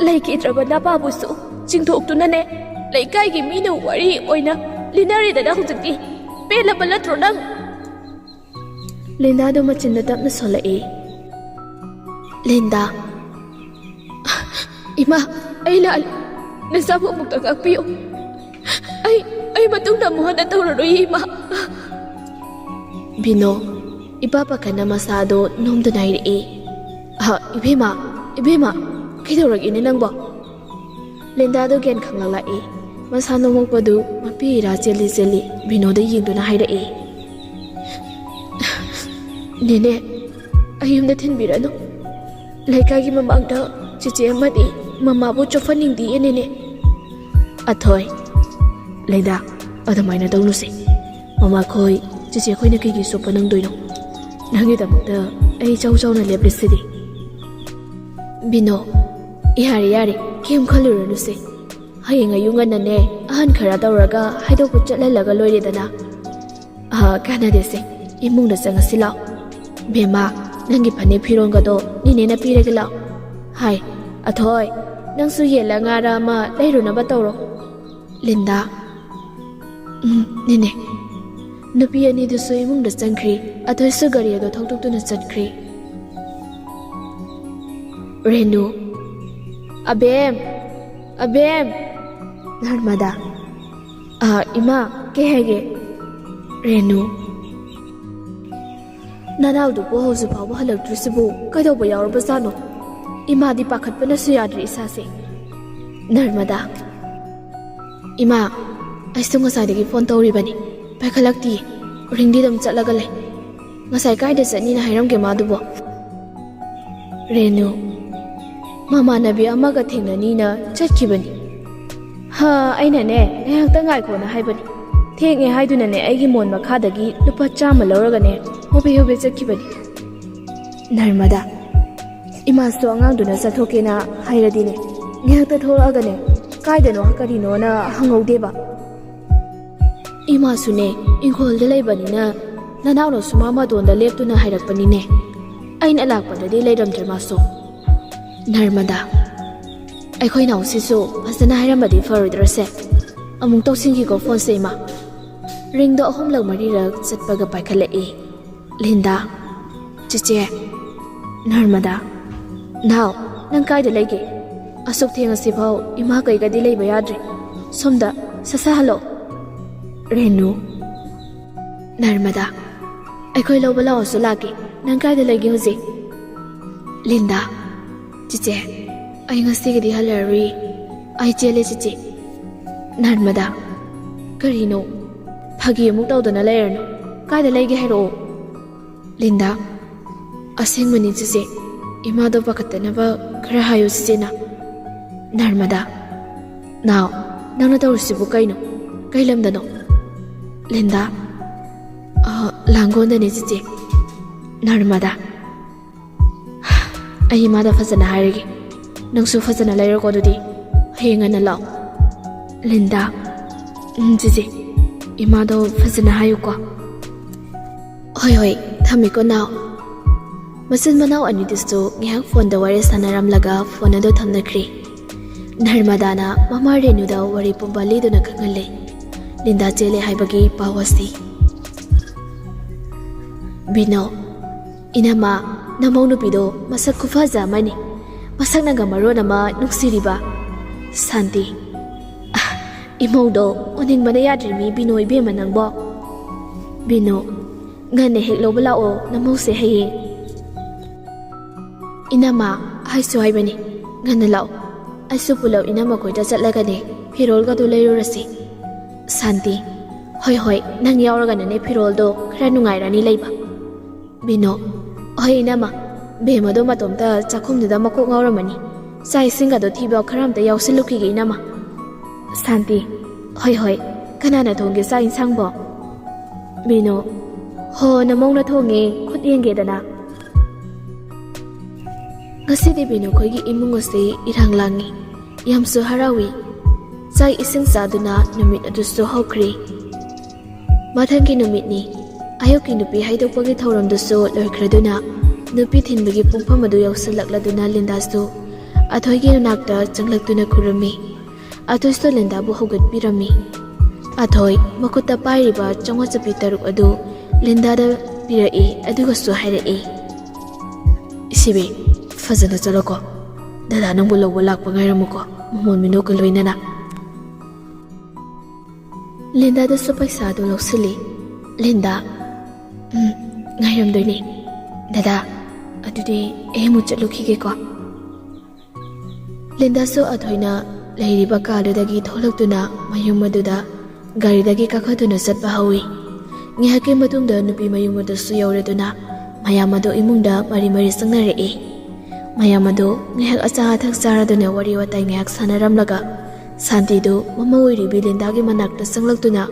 ꯂꯩꯈꯤꯗ꯭ꯔꯕ ꯅꯄꯥꯕꯨꯁꯨ ꯆꯤꯡꯊꯣꯛꯇꯨꯅꯅꯦ, ꯂꯩꯀꯥꯏꯒꯤ ꯃꯤꯅ ꯋꯥꯔꯤ ꯑꯣꯏꯅ ꯂꯤꯅꯔꯦꯗꯅ ꯍꯧꯖꯤꯛꯇꯤ꯫ ꯄꯦꯜꯂꯕ ꯅꯠꯇ꯭ꯔꯣ ꯅꯪ? ꯂꯤꯟꯗꯥꯗꯣ ꯃꯆꯤꯟꯗ ꯇꯞꯅ ꯁꯣꯜꯂꯛꯏ꯫ ꯂꯤꯟꯗꯥ, "ꯏꯃꯥ, ꯑꯩ ꯂꯥꯜꯂꯦ꯫ ꯅꯆꯥꯕꯨ ꯑꯃꯨꯛꯇ ꯉꯥꯛꯄꯤꯌꯨ꯫ ꯑꯩ, ꯑꯩ ꯃꯇꯨꯡꯗ ꯑꯃꯨꯛ ꯍꯟꯅ ꯇꯧꯔꯔꯣꯏ, ꯏꯃꯥ꯫" ꯕꯤꯅꯣ, ꯏꯄꯥ ꯄꯥꯈꯠꯅ ꯃꯁꯥꯗꯣ ꯅꯣꯝꯗꯨꯅ ꯍꯥꯏꯔꯛꯏ꯫ "ꯑ, ꯏꯕꯦꯝꯃ, ꯏꯕꯦꯝꯃ, ꯀꯩꯗꯧꯔꯒꯦꯅꯦ ꯅꯪꯕꯣ?" ꯂꯤꯟꯗꯥꯗꯣ ꯒ꯭ꯌꯥꯟ ꯈꯪꯂꯛꯂꯛꯏ꯫ ꯃꯁꯥ ꯅꯣꯝꯃꯛꯄꯗꯨ ꯃꯄꯤ ꯏꯔꯥ ꯆꯦꯜꯂꯤ ꯆꯦꯜꯂꯤ ꯕꯤꯅꯣꯗ ꯌꯦꯡꯗꯨꯅ ꯍꯥꯏꯔꯛꯏ꯫ "ꯅꯦꯅꯦ, ꯑꯩ ꯌꯨꯝꯗ ꯊꯤꯟꯕꯤꯔꯅꯨ꯫ ꯂꯩꯀꯥꯏꯒꯤ ꯃꯃꯥꯡꯗ ꯆꯤꯆꯦ ꯑꯃꯗꯤ ꯃꯃꯥꯕꯨ ꯆꯣꯞꯍꯟꯅꯤꯡꯗꯤꯌꯦ, ꯅꯦꯅꯦ꯫" "ꯑꯊꯣꯏ, ꯂꯤꯟꯗꯥ, ꯑꯗꯨꯃꯥꯏꯅ ꯇꯧꯅꯨꯁꯦ꯫ ꯃꯃꯥꯈꯣꯏ, ꯆꯤꯆꯦꯈꯣꯏꯅ ꯀꯩꯒꯤ ꯆꯣꯞꯄ ꯅꯪꯗꯣꯏꯅꯣ? ꯅꯪꯒꯤꯗꯃꯛꯇ ꯑꯩ ꯏꯆꯥꯎ ꯆꯥꯎꯅ ꯂꯦꯞꯂꯤꯁꯤꯗꯤ꯫" ꯕꯤꯅꯣ, "ꯌꯥꯔꯦ, ꯌꯥꯔꯦ, ꯀꯩꯝ ꯈꯜꯂꯨꯔꯅꯨꯁꯦ꯫ ꯍꯌꯦꯡ ꯑꯌꯨꯛ ꯉꯟꯅꯅꯦ, ꯑꯍꯟ ꯈꯔ ꯇꯧꯔꯒ ꯍꯥꯏꯗꯣꯛꯄ ꯆꯠꯍꯜꯂꯒ ꯂꯣꯏꯔꯦꯗꯅ꯫" "ꯑ, ꯀꯥꯟꯅꯗꯦꯁꯦ, ꯏꯃꯨꯡꯗ ꯆꯪꯉꯁꯤ ꯂꯥꯎ꯫ ꯕꯦꯝꯃ, ꯅꯪꯒꯤ ꯐꯅꯦꯛ ꯐꯤꯔꯣꯟꯒꯗꯣ ꯅꯦꯅꯦꯅ ꯄꯤꯔꯒꯦ ꯂꯥꯎ꯫ ꯍꯥꯏ, ꯑꯊꯣꯏ, ꯅꯪꯁꯨ ꯌꯦꯟꯂ ꯉꯥꯔ ꯑꯃ ꯂꯩꯔꯨꯅꯕ ꯇꯧꯔꯣ꯫" ꯂꯤꯟꯗꯥ, "ꯎꯝ, ꯅꯦꯅꯦ꯫" ꯅꯨꯄꯤ ꯑꯅꯤꯗꯨꯁꯨ ꯏꯃꯨꯡꯗ ꯆꯪꯈ꯭ꯔꯤ꯫ ꯑꯊꯣꯏꯁꯨ ꯒꯥꯔꯤ ꯑꯗꯨ ꯊꯧꯗꯣꯛꯇꯨꯅ ꯆꯠꯈ꯭ꯔꯤ꯫ ꯔꯦꯅꯨ, "ꯑꯕꯦꯝ, ꯑꯕꯦꯝ!" ꯅꯔꯃꯗꯥ, "ꯑ, ꯏꯃꯥ, ꯀꯩ ꯍꯥꯏꯒꯦ?" ꯔꯦꯅꯨ, "ꯅꯅꯥꯎꯗꯨꯕꯨ ꯍꯧꯖꯤꯛ ꯐꯥꯎꯕ ꯍꯜꯂꯛꯇ꯭ꯔꯤꯁꯤꯕꯨ ꯀꯩꯗꯧꯕ ꯌꯥꯎꯔꯕꯖꯥꯠꯅꯣ? ꯏꯃꯥꯗꯤ ꯄꯥꯈꯠꯄꯅꯁꯨ ꯌꯥꯗ꯭ꯔꯦ ꯏꯁꯥꯁꯦ꯫" ꯅꯔꯃꯗꯥ, "ꯏꯃꯥ, ꯑꯩꯁꯨ ꯉꯁꯥꯏꯗꯒꯤ ꯐꯣꯟ ꯇꯧꯔꯤꯕꯅꯤ, ꯄꯥꯏꯈꯠꯂꯛꯇꯤꯌꯦ꯫ ꯔꯤꯡꯗꯤ ꯑꯗꯨꯝ ꯆꯠꯂꯒ ꯂꯩ꯫ ꯉꯁꯥꯏ ꯀꯥꯏꯗ ꯆꯠꯅꯤꯅ ꯍꯥꯏꯔꯝꯒꯦ ꯃꯥꯗꯨꯕꯣ?" ꯔꯦꯅꯨ, "ꯃꯃꯥꯟꯅꯕꯤ ꯑꯃꯒ ꯊꯦꯡꯅꯅꯤꯅ ꯆꯠꯈꯤꯕꯅꯤ꯫ ꯍꯥ, ꯑꯩꯅꯅꯦ, ꯉꯥꯏꯍꯥꯛꯇ ꯉꯥꯏꯈꯣꯅ ꯍꯥꯏꯕꯅꯤ꯫ ꯊꯦꯡꯉꯦ ꯍꯥꯏꯗꯨꯅꯅꯦ, ꯑꯩꯒꯤ ꯃꯣꯟ ꯃꯈꯥꯗꯒꯤ ꯂꯨꯄꯥ ꯆꯥꯝꯃ ꯂꯧꯔꯒꯅꯦ, ꯍꯣꯕꯦ ꯍꯣꯕꯦ ꯆꯠꯈꯤꯕꯅꯤ꯫" ꯅꯔꯃꯗꯥ, "ꯏꯃꯥꯁꯨ ꯑꯉꯥꯡꯗꯨꯅ ꯆꯠꯊꯣꯛꯀꯦꯅ ꯍꯥꯏꯔꯗꯤꯅꯦ, ꯉꯥꯏꯍꯥꯛꯇ ꯊꯣꯛꯂꯛꯑꯒꯅꯦ, ꯀꯥꯏꯗꯅꯣ ꯀꯔꯤꯅꯣꯅ ꯍꯪꯍꯧꯗꯦꯕ꯫ ꯏꯃꯥꯁꯨꯅꯦ, ꯏꯪꯈꯣꯜꯗ ꯂꯩꯕꯅꯤꯅ ꯅꯅꯥꯎꯅꯁꯨ ꯃꯥ ꯃꯇꯣꯟꯗ ꯂꯦꯞꯇꯨꯅ ꯍꯥꯏꯔꯛꯄꯅꯤꯅꯦ꯫" ꯑꯩꯅ ꯂꯥꯛꯄꯗꯗꯤ ꯂꯩꯔꯝꯗ꯭ꯔꯦ ꯃꯥꯁꯨ꯫ ꯅꯔꯃꯗꯥ, ꯑꯩꯈꯣꯏ ꯅꯥꯎꯁꯤꯁꯨ ꯐꯖꯅ ꯍꯥꯏꯔꯝꯃꯗꯤ ꯐꯔꯣꯏꯗ꯭ꯔꯁꯦ꯫ ꯑꯃꯨꯛ ꯇꯧꯁꯤꯟꯈꯤꯀꯣ ꯐꯣꯟꯁꯦ, ꯏꯃꯥ꯫ ꯔꯤꯡꯗꯣ ꯑꯍꯨꯝꯂꯛ ꯃꯔꯤꯔꯛ ꯆꯠꯄꯒ ꯄꯥꯏꯈꯠꯂꯛꯏ꯫ ꯂꯤꯟꯗꯥ, ꯆꯦꯆꯦ꯫ ꯅꯔꯃꯗꯥ, ꯅꯥꯎ, ꯅꯪ ꯀꯥꯏꯗ ꯂꯩꯒꯦ? ꯑꯁꯨꯛ ꯊꯦꯡꯉꯁꯤꯐꯥꯎ ꯏꯃꯥ ꯀꯩꯒꯗꯤ ꯂꯩꯕ ꯌꯥꯗ꯭ꯔꯦ꯫ ꯁꯣꯝꯗ, ꯁꯠ ꯁꯠ ꯍꯜꯂꯣ꯫ ꯔꯦꯅꯨ, ꯅꯔꯃꯗꯥ, ꯑꯩꯈꯣꯏ ꯂꯧꯕ ꯂꯥꯛꯑꯣꯁꯨ ꯂꯥꯛꯀꯦ꯫ ꯅꯪ ꯀꯥꯏꯗ ꯂꯩꯒꯦ ꯍꯧꯖꯤꯛ? ꯂꯤꯟꯗꯥ, ꯆꯦꯆꯦ, ꯑꯩ ꯉꯁꯤꯒꯤꯗꯤ ꯍꯜꯂꯔꯣꯏ꯫ ꯑꯩ ꯆꯦꯜꯂꯦ, ꯆꯦꯆꯦ꯫ ꯅꯔꯃꯗꯥ, ꯀꯔꯤꯅꯣ? ꯐꯥꯒꯤ ꯑꯃꯨꯛ ꯇꯧꯗꯅ ꯂꯩꯔꯅꯨ꯫ ꯀꯥꯏꯗ ꯂꯩꯒꯦ ꯍꯥꯏꯔꯛꯑꯣ꯫ ꯂꯤꯟꯗꯥ, ꯑꯁꯦꯡꯕꯅꯤ ꯆꯦꯆꯦ꯫ ꯏꯃꯥꯗꯣ ꯄꯥꯈꯠꯇꯅꯕ ꯈꯔ ꯍꯥꯏꯌꯨ ꯆꯦꯆꯦꯅ꯫ ꯅꯔꯃꯗꯥ, ꯅꯥꯎ, ꯅꯪꯅ ꯇꯧꯔꯤꯁꯤꯕꯨ ꯀꯩꯅꯣ? ꯀꯩ ꯂꯝꯗꯅꯣ? ꯂꯤꯟꯗꯥ, ꯑ, ꯂꯥꯡꯒꯣꯜꯗꯅꯦ ꯆꯦꯆꯦ꯫ ꯅꯔꯃꯗꯥ, ꯑꯩ ꯏꯃꯥꯗ ꯐꯖꯅ ꯍꯥꯏꯔꯒꯦ꯫ ꯅꯪꯁꯨ ꯐꯖꯅ ꯂꯩꯔꯣꯀꯣ ꯑꯗꯨꯗꯤ꯫ ꯍꯌꯦꯡ ꯉꯟꯅ ꯂꯥꯛꯑꯣ꯫ ꯂꯤꯟꯗꯥ, ꯎꯝ, ꯆꯦꯆꯦ꯫ ꯏꯃꯥꯗꯣ ꯐꯖꯅ ꯍꯥꯏꯌꯨꯀꯣ꯫ ꯍꯣꯏ, ꯍꯣꯏ, ꯊꯝꯃꯦꯀꯣ ꯅꯥꯎ꯫ ꯃꯆꯤꯟ ꯃꯅꯥꯎ ꯑꯅꯤꯗꯨꯁꯨ ꯉꯥꯏꯍꯥꯛ ꯐꯣꯟꯗ ꯋꯥꯔꯤ ꯁꯥꯟꯅꯔꯝꯂꯒ ꯐꯣꯟ ꯑꯗꯨ ꯊꯝꯅꯈ꯭ꯔꯦ꯫ ꯅꯔꯃꯗꯥꯅ ꯃꯃꯥ ꯔꯦꯅꯨꯗ ꯋꯥꯔꯤ ꯄꯨꯝꯕ ꯂꯤꯗꯨꯅ ꯈꯪꯍꯜꯂꯦ꯫ ꯂꯤꯟꯗꯥ ꯆꯦꯜꯂꯦ ꯍꯥꯏꯕꯒꯤ ꯄꯥꯎ ꯑꯁꯤ꯫ ꯕꯤꯅꯣ, ꯏꯅꯝꯃ, ꯅꯃꯧ ꯅꯨꯄꯤꯗꯣ ꯃꯁꯛ ꯈꯨꯐꯖ ꯑꯃꯅꯤ꯫ ꯃꯁꯛꯅꯒ ꯃꯔꯣꯟ ꯑꯃ ꯅꯨꯡꯁꯤꯔꯤꯕ꯫ ꯁꯥꯟꯇꯤ, ꯑ, ꯏꯃꯧꯗꯣ ꯎꯅꯤꯡꯕꯅ ꯌꯥꯗ꯭ꯔꯤꯃꯤ ꯕꯤꯅꯣ ꯏꯕꯦꯝꯃ ꯅꯪꯕꯣ꯫ ꯕꯤꯅꯣ, ꯉꯟꯅ ꯍꯦꯛ ꯂꯧꯕ ꯂꯥꯛꯑꯣ ꯅꯃꯧꯁꯦ ꯍꯌꯦꯡ꯫ ꯏꯅꯝꯃ, ꯍꯥꯏꯁꯨ ꯍꯥꯏꯕꯅꯤ, ꯉꯟꯅ ꯂꯥꯛꯑꯣ꯫ ꯑꯩꯁꯨ ꯄꯨꯂꯞ ꯏꯅꯝꯃ ꯈꯣꯏꯗ ꯆꯠꯂꯒꯅꯦ ꯐꯤꯔꯣꯜꯒꯗꯣ ꯂꯩꯔꯨꯔꯁꯤ꯫ ꯁꯥꯟꯇꯤ, ꯍꯣꯏ, ꯍꯣꯏ, ꯅꯪ ꯌꯥꯎꯔꯒꯅꯅꯦ ꯐꯤꯔꯣꯜꯗꯣ ꯈꯔ ꯅꯨꯡꯉꯥꯏꯔꯅꯤ ꯂꯩꯕ꯫ ꯕꯤꯅꯣ, ꯍꯣꯏ ꯏꯅꯝꯃ, ꯕꯦꯝꯃꯗꯣ ꯃꯇꯣꯝꯇ ꯆꯥꯛꯈꯨꯝꯗꯨꯗ ꯃꯀꯣꯛ ꯉꯥꯎꯔꯝꯃꯅꯤ꯫ ꯆꯥꯛ ꯏꯁꯤꯡꯒꯗꯣ ꯊꯤꯕ ꯈꯔ ꯑꯝꯇ ꯌꯥꯎꯁꯤꯜꯂꯨꯈꯤꯒꯦ ꯏꯅꯝꯃ꯫ ꯁꯥꯟꯇꯤ, ꯍꯣꯏ, ꯍꯣꯏ, ꯀꯅꯥꯅ ꯊꯣꯡꯒꯦ ꯆꯥꯛ ꯏꯟꯁꯥꯡꯕꯣ? ꯕꯤꯅꯣ, ꯍꯣ, ꯅꯃꯧꯅ ꯊꯣꯡꯉꯦ, ꯈꯨꯠ ꯌꯦꯡꯒꯦꯗꯅ꯫ ꯉꯁꯤꯗꯤ ꯕꯤꯅꯣ ꯈꯣꯏꯒꯤ ꯏꯃꯨꯡ ꯑꯁꯤ ꯏꯔꯥꯡ ꯂꯥꯡꯉꯤ꯫ ꯌꯥꯝꯁꯨ ꯍꯔꯥꯎꯏ꯫ ꯆꯥꯛ ꯏꯁꯤꯡ ꯆꯥꯗꯨꯅ ꯅꯨꯃꯤꯠ ꯑꯗꯨꯁꯨ ꯍꯧꯈ꯭ꯔꯦ꯫ ꯃꯊꯪꯒꯤ ꯅꯨꯃꯤꯠꯅꯤ꯫ ꯑꯌꯨꯛꯀꯤ ꯅꯨꯄꯤ ꯍꯥꯏꯗꯣꯛꯄꯒꯤ ꯊꯧꯔꯝꯗꯨꯁꯨ ꯂꯣꯏꯈ꯭ꯔꯗꯨꯅ ꯅꯨꯄꯤ ꯊꯤꯟꯕꯒꯤ ꯄꯨꯡꯐꯝ ꯑꯗꯨ ꯌꯧꯁꯤꯜꯂꯛꯂꯗꯨꯅ ꯂꯤꯟꯗꯥꯁꯨ ꯑꯊꯣꯏꯒꯤ ꯃꯅꯥꯛꯇ ꯆꯪꯂꯛꯇꯨꯅ ꯈꯨꯔꯨꯝꯃꯤ꯫ ꯑꯊꯣꯏꯁꯨ ꯂꯤꯟꯗꯥꯕꯨ ꯍꯧꯒꯠꯄꯤꯔꯝꯃꯤ꯫ ꯑꯊꯣꯏ ꯃꯈꯨꯠꯇ ꯄꯥꯏꯔꯤꯕ ꯆꯥꯝꯃꯉꯥ ꯆꯞꯄꯤ ꯇꯔꯨꯛ ꯑꯗꯨ ꯂꯤꯟꯗꯥꯗ ꯄꯤꯔꯛꯏ, ꯑꯗꯨꯒꯁꯨ ꯍꯥꯏꯔꯛꯏ, "ꯏꯁꯤꯕꯤ, ꯐꯖꯅ ꯆꯠꯂꯣꯀꯣ꯫ ꯗꯗꯥ ꯅꯪꯕꯨ ꯂꯧꯕ ꯂꯥꯛꯄ ꯉꯥꯏꯔꯝꯃꯨꯀꯣ, ꯃꯃꯣꯟ ꯃꯤꯅꯣꯛꯀ ꯂꯣꯏꯅꯅ꯫" ꯂꯤꯟꯗꯥꯗꯁꯨ ꯄꯩꯁꯥꯗꯨ ꯂꯧꯁꯤꯜꯂꯤ꯫ ꯂꯤꯟꯗꯥ, "ꯎꯝ, ꯉꯥꯏꯔꯝꯗꯣꯏꯅꯦ꯫ ꯗꯗꯥ, ꯑꯗꯨꯗꯤ ꯑꯩ ꯑꯃꯨꯛ ꯆꯠꯂꯨꯈꯤꯒꯦꯀꯣ꯫" ꯂꯤꯟꯗꯥꯁꯨ ꯑꯊꯣꯏꯅ ꯂꯩꯔꯤꯕ ꯀꯥꯗꯨꯗꯒꯤ ꯊꯣꯛꯂꯛꯇꯨꯅ ꯃꯌꯨꯝ ꯑꯗꯨꯗ ꯒꯥꯔꯤꯗꯒꯤ ꯀꯥꯈꯠꯇꯨꯅ ꯆꯠꯄ ꯍꯧꯏ꯫ ꯉꯥꯏꯍꯥꯛꯀꯤ ꯃꯇꯨꯡꯗ ꯅꯨꯄꯤ ꯃꯌꯨꯝ ꯑꯗꯨꯁꯨ ꯌꯧꯔꯗꯨꯅ ꯃꯌꯥꯝ ꯑꯗꯨ ꯏꯃꯨꯡꯗ ꯃꯔꯤ ꯃꯔꯤ ꯆꯪꯅꯔꯛꯏ꯫ ꯃꯌꯥꯝ ꯑꯗꯨ ꯉꯥꯏꯍꯥꯛ ꯑꯆꯥ ꯑꯊꯛ ꯆꯥꯔꯗꯨꯅ ꯋꯥꯔꯤ ꯋꯥꯇꯥꯏ ꯉꯥꯏꯍꯥꯛ ꯁꯥꯟꯅꯔꯝꯂꯒ ꯁꯥꯟꯇꯤꯗꯨ ꯃꯃꯧ ꯑꯣꯏꯔꯤꯕꯤ ꯂꯤꯟꯗꯥꯒꯤ ꯃꯅꯥꯛꯇ ꯆꯪꯂꯛꯇꯨꯅ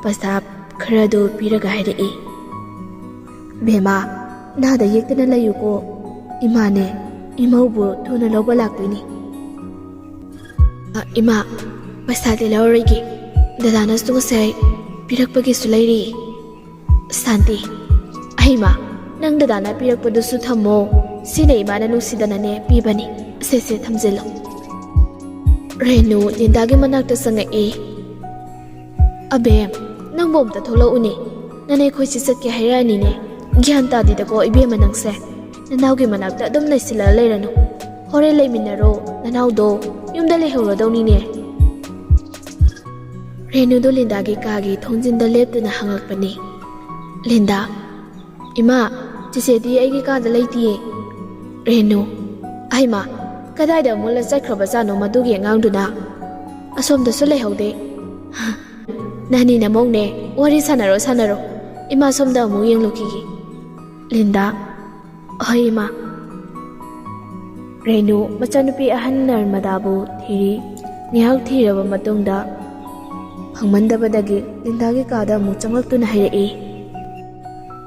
ꯄꯩꯁꯥ ꯈꯔꯗꯨ ꯄꯤꯔꯒ ꯍꯥꯏꯔꯛꯏ, "ꯕꯦꯝꯃ, ꯅꯥꯗ ꯌꯦꯛꯇꯅ ꯂꯩꯌꯨꯀꯣ꯫ ꯏꯃꯥꯅꯦ, ꯏꯃꯧꯕꯨ ꯊꯨꯅ ꯂꯧꯕ ꯂꯥꯛꯇꯣꯏꯅꯤ꯫" "ꯑ, ꯏꯃꯥ, ꯄꯩꯁꯥꯗꯤ ꯂꯧꯔꯔꯣꯏꯒꯦ꯫ ꯗꯗꯥꯅꯁꯨ ꯉꯁꯥꯏ ꯄꯤꯔꯛꯄꯒꯤꯁꯨ ꯂꯩꯔꯤ꯫" "ꯁꯥꯟꯇꯤ, ꯑꯩꯃ, ꯅꯪ ꯗꯗꯥꯅ ꯄꯤꯔꯛꯄꯗꯨꯁꯨ ꯊꯝꯃꯣ꯫ ꯁꯤꯅ ꯏꯃꯥꯅ ꯅꯨꯡꯁꯤꯗꯅꯅꯦ ꯄꯤꯕꯅꯤ꯫ ꯁꯦ, ꯁꯦ, ꯊꯝꯖꯤꯜꯂꯣ꯫" ꯔꯦꯅꯨ ꯂꯤꯟꯗꯥꯒꯤ ꯃꯅꯥꯛꯇ ꯆꯪꯉꯛꯏ꯫ "ꯑꯕꯦꯝ, ꯅꯪꯕꯨ ꯑꯝꯇ ꯊꯣꯛꯂꯛꯎꯅꯦ꯫ ꯅꯅꯦ ꯑꯩꯈꯣꯏꯁꯤ ꯆꯠꯀꯦ ꯍꯥꯏꯔꯛꯑꯅꯤꯅꯦ꯫ ꯒ꯭ꯌꯥꯟ ꯇꯥꯗꯦꯗꯀꯣ ꯏꯕꯦꯝꯃ ꯅꯪꯁꯦ꯫ ꯅꯅꯥꯎꯒꯤ ꯃꯅꯥꯛꯇ ꯑꯗꯨꯝ ꯂꯩꯁꯤꯜꯂꯒ ꯂꯩꯔꯅꯨ꯫ ꯍꯣꯔꯦꯟ ꯂꯩꯃꯤꯟꯅꯔꯣ, ꯅꯅꯥꯎꯗꯣ ꯌꯨꯝꯗ ꯂꯩꯍꯧꯔꯗꯧꯅꯤꯅꯦ꯫" ꯔꯦꯅꯨꯗꯣ ꯂꯤꯟꯗꯥꯒꯤ ꯀꯥꯒꯤ ꯊꯣꯡꯖꯤꯟꯗ ꯂꯦꯞꯇꯨꯅ ꯍꯪꯉꯛꯄꯅꯤ꯫ ꯂꯤꯟꯗꯥ, "ꯏꯃꯥ, ꯆꯤꯆꯦꯗꯤ ꯑꯩꯒꯤ ꯀꯥꯗ ꯂꯩꯇꯤꯌꯦ꯫" ꯔꯦꯅꯨ, "ꯑꯩꯃ, ꯀꯗꯥꯏꯗ ꯑꯃꯨꯛ ꯆꯠꯈ꯭ꯔꯕꯖꯥꯠꯅꯣ ꯃꯗꯨꯒꯤ ꯑꯉꯥꯡꯗꯨꯅ? ꯑꯁꯣꯝꯗꯁꯨ ꯂꯩꯍꯧꯗꯦ꯫" "ꯅꯅꯤ ꯅꯃꯧꯅꯦ, ꯋꯥꯔꯤ ꯁꯥꯟꯅꯔꯣ, ꯁꯥꯟꯅꯔꯣ꯫ ꯏꯃꯥ ꯁꯣꯝꯗ ꯑꯃꯨꯛ ꯌꯦꯡꯂꯨꯈꯤꯒꯦ꯫" ꯂꯤꯟꯗꯥ, "ꯍꯣꯏ, ꯏꯃꯥ꯫" ꯔꯦꯅꯨ ꯃꯆꯥꯅꯨꯄꯤ ꯑꯍꯟ ꯅꯔꯃꯗꯥꯕꯨ ꯊꯤꯔꯤ꯫ ꯉꯥꯏꯍꯥꯛ ꯊꯤꯔꯕ ꯃꯇꯨꯡꯗ ꯐꯪꯃꯟꯗꯕꯗꯒꯤ ꯂꯤꯟꯗꯥꯒꯤ ꯀꯥꯗ ꯑꯃꯨꯛ ꯆꯪꯂꯛꯇꯨꯅ ꯍꯥꯏꯔꯛꯏ,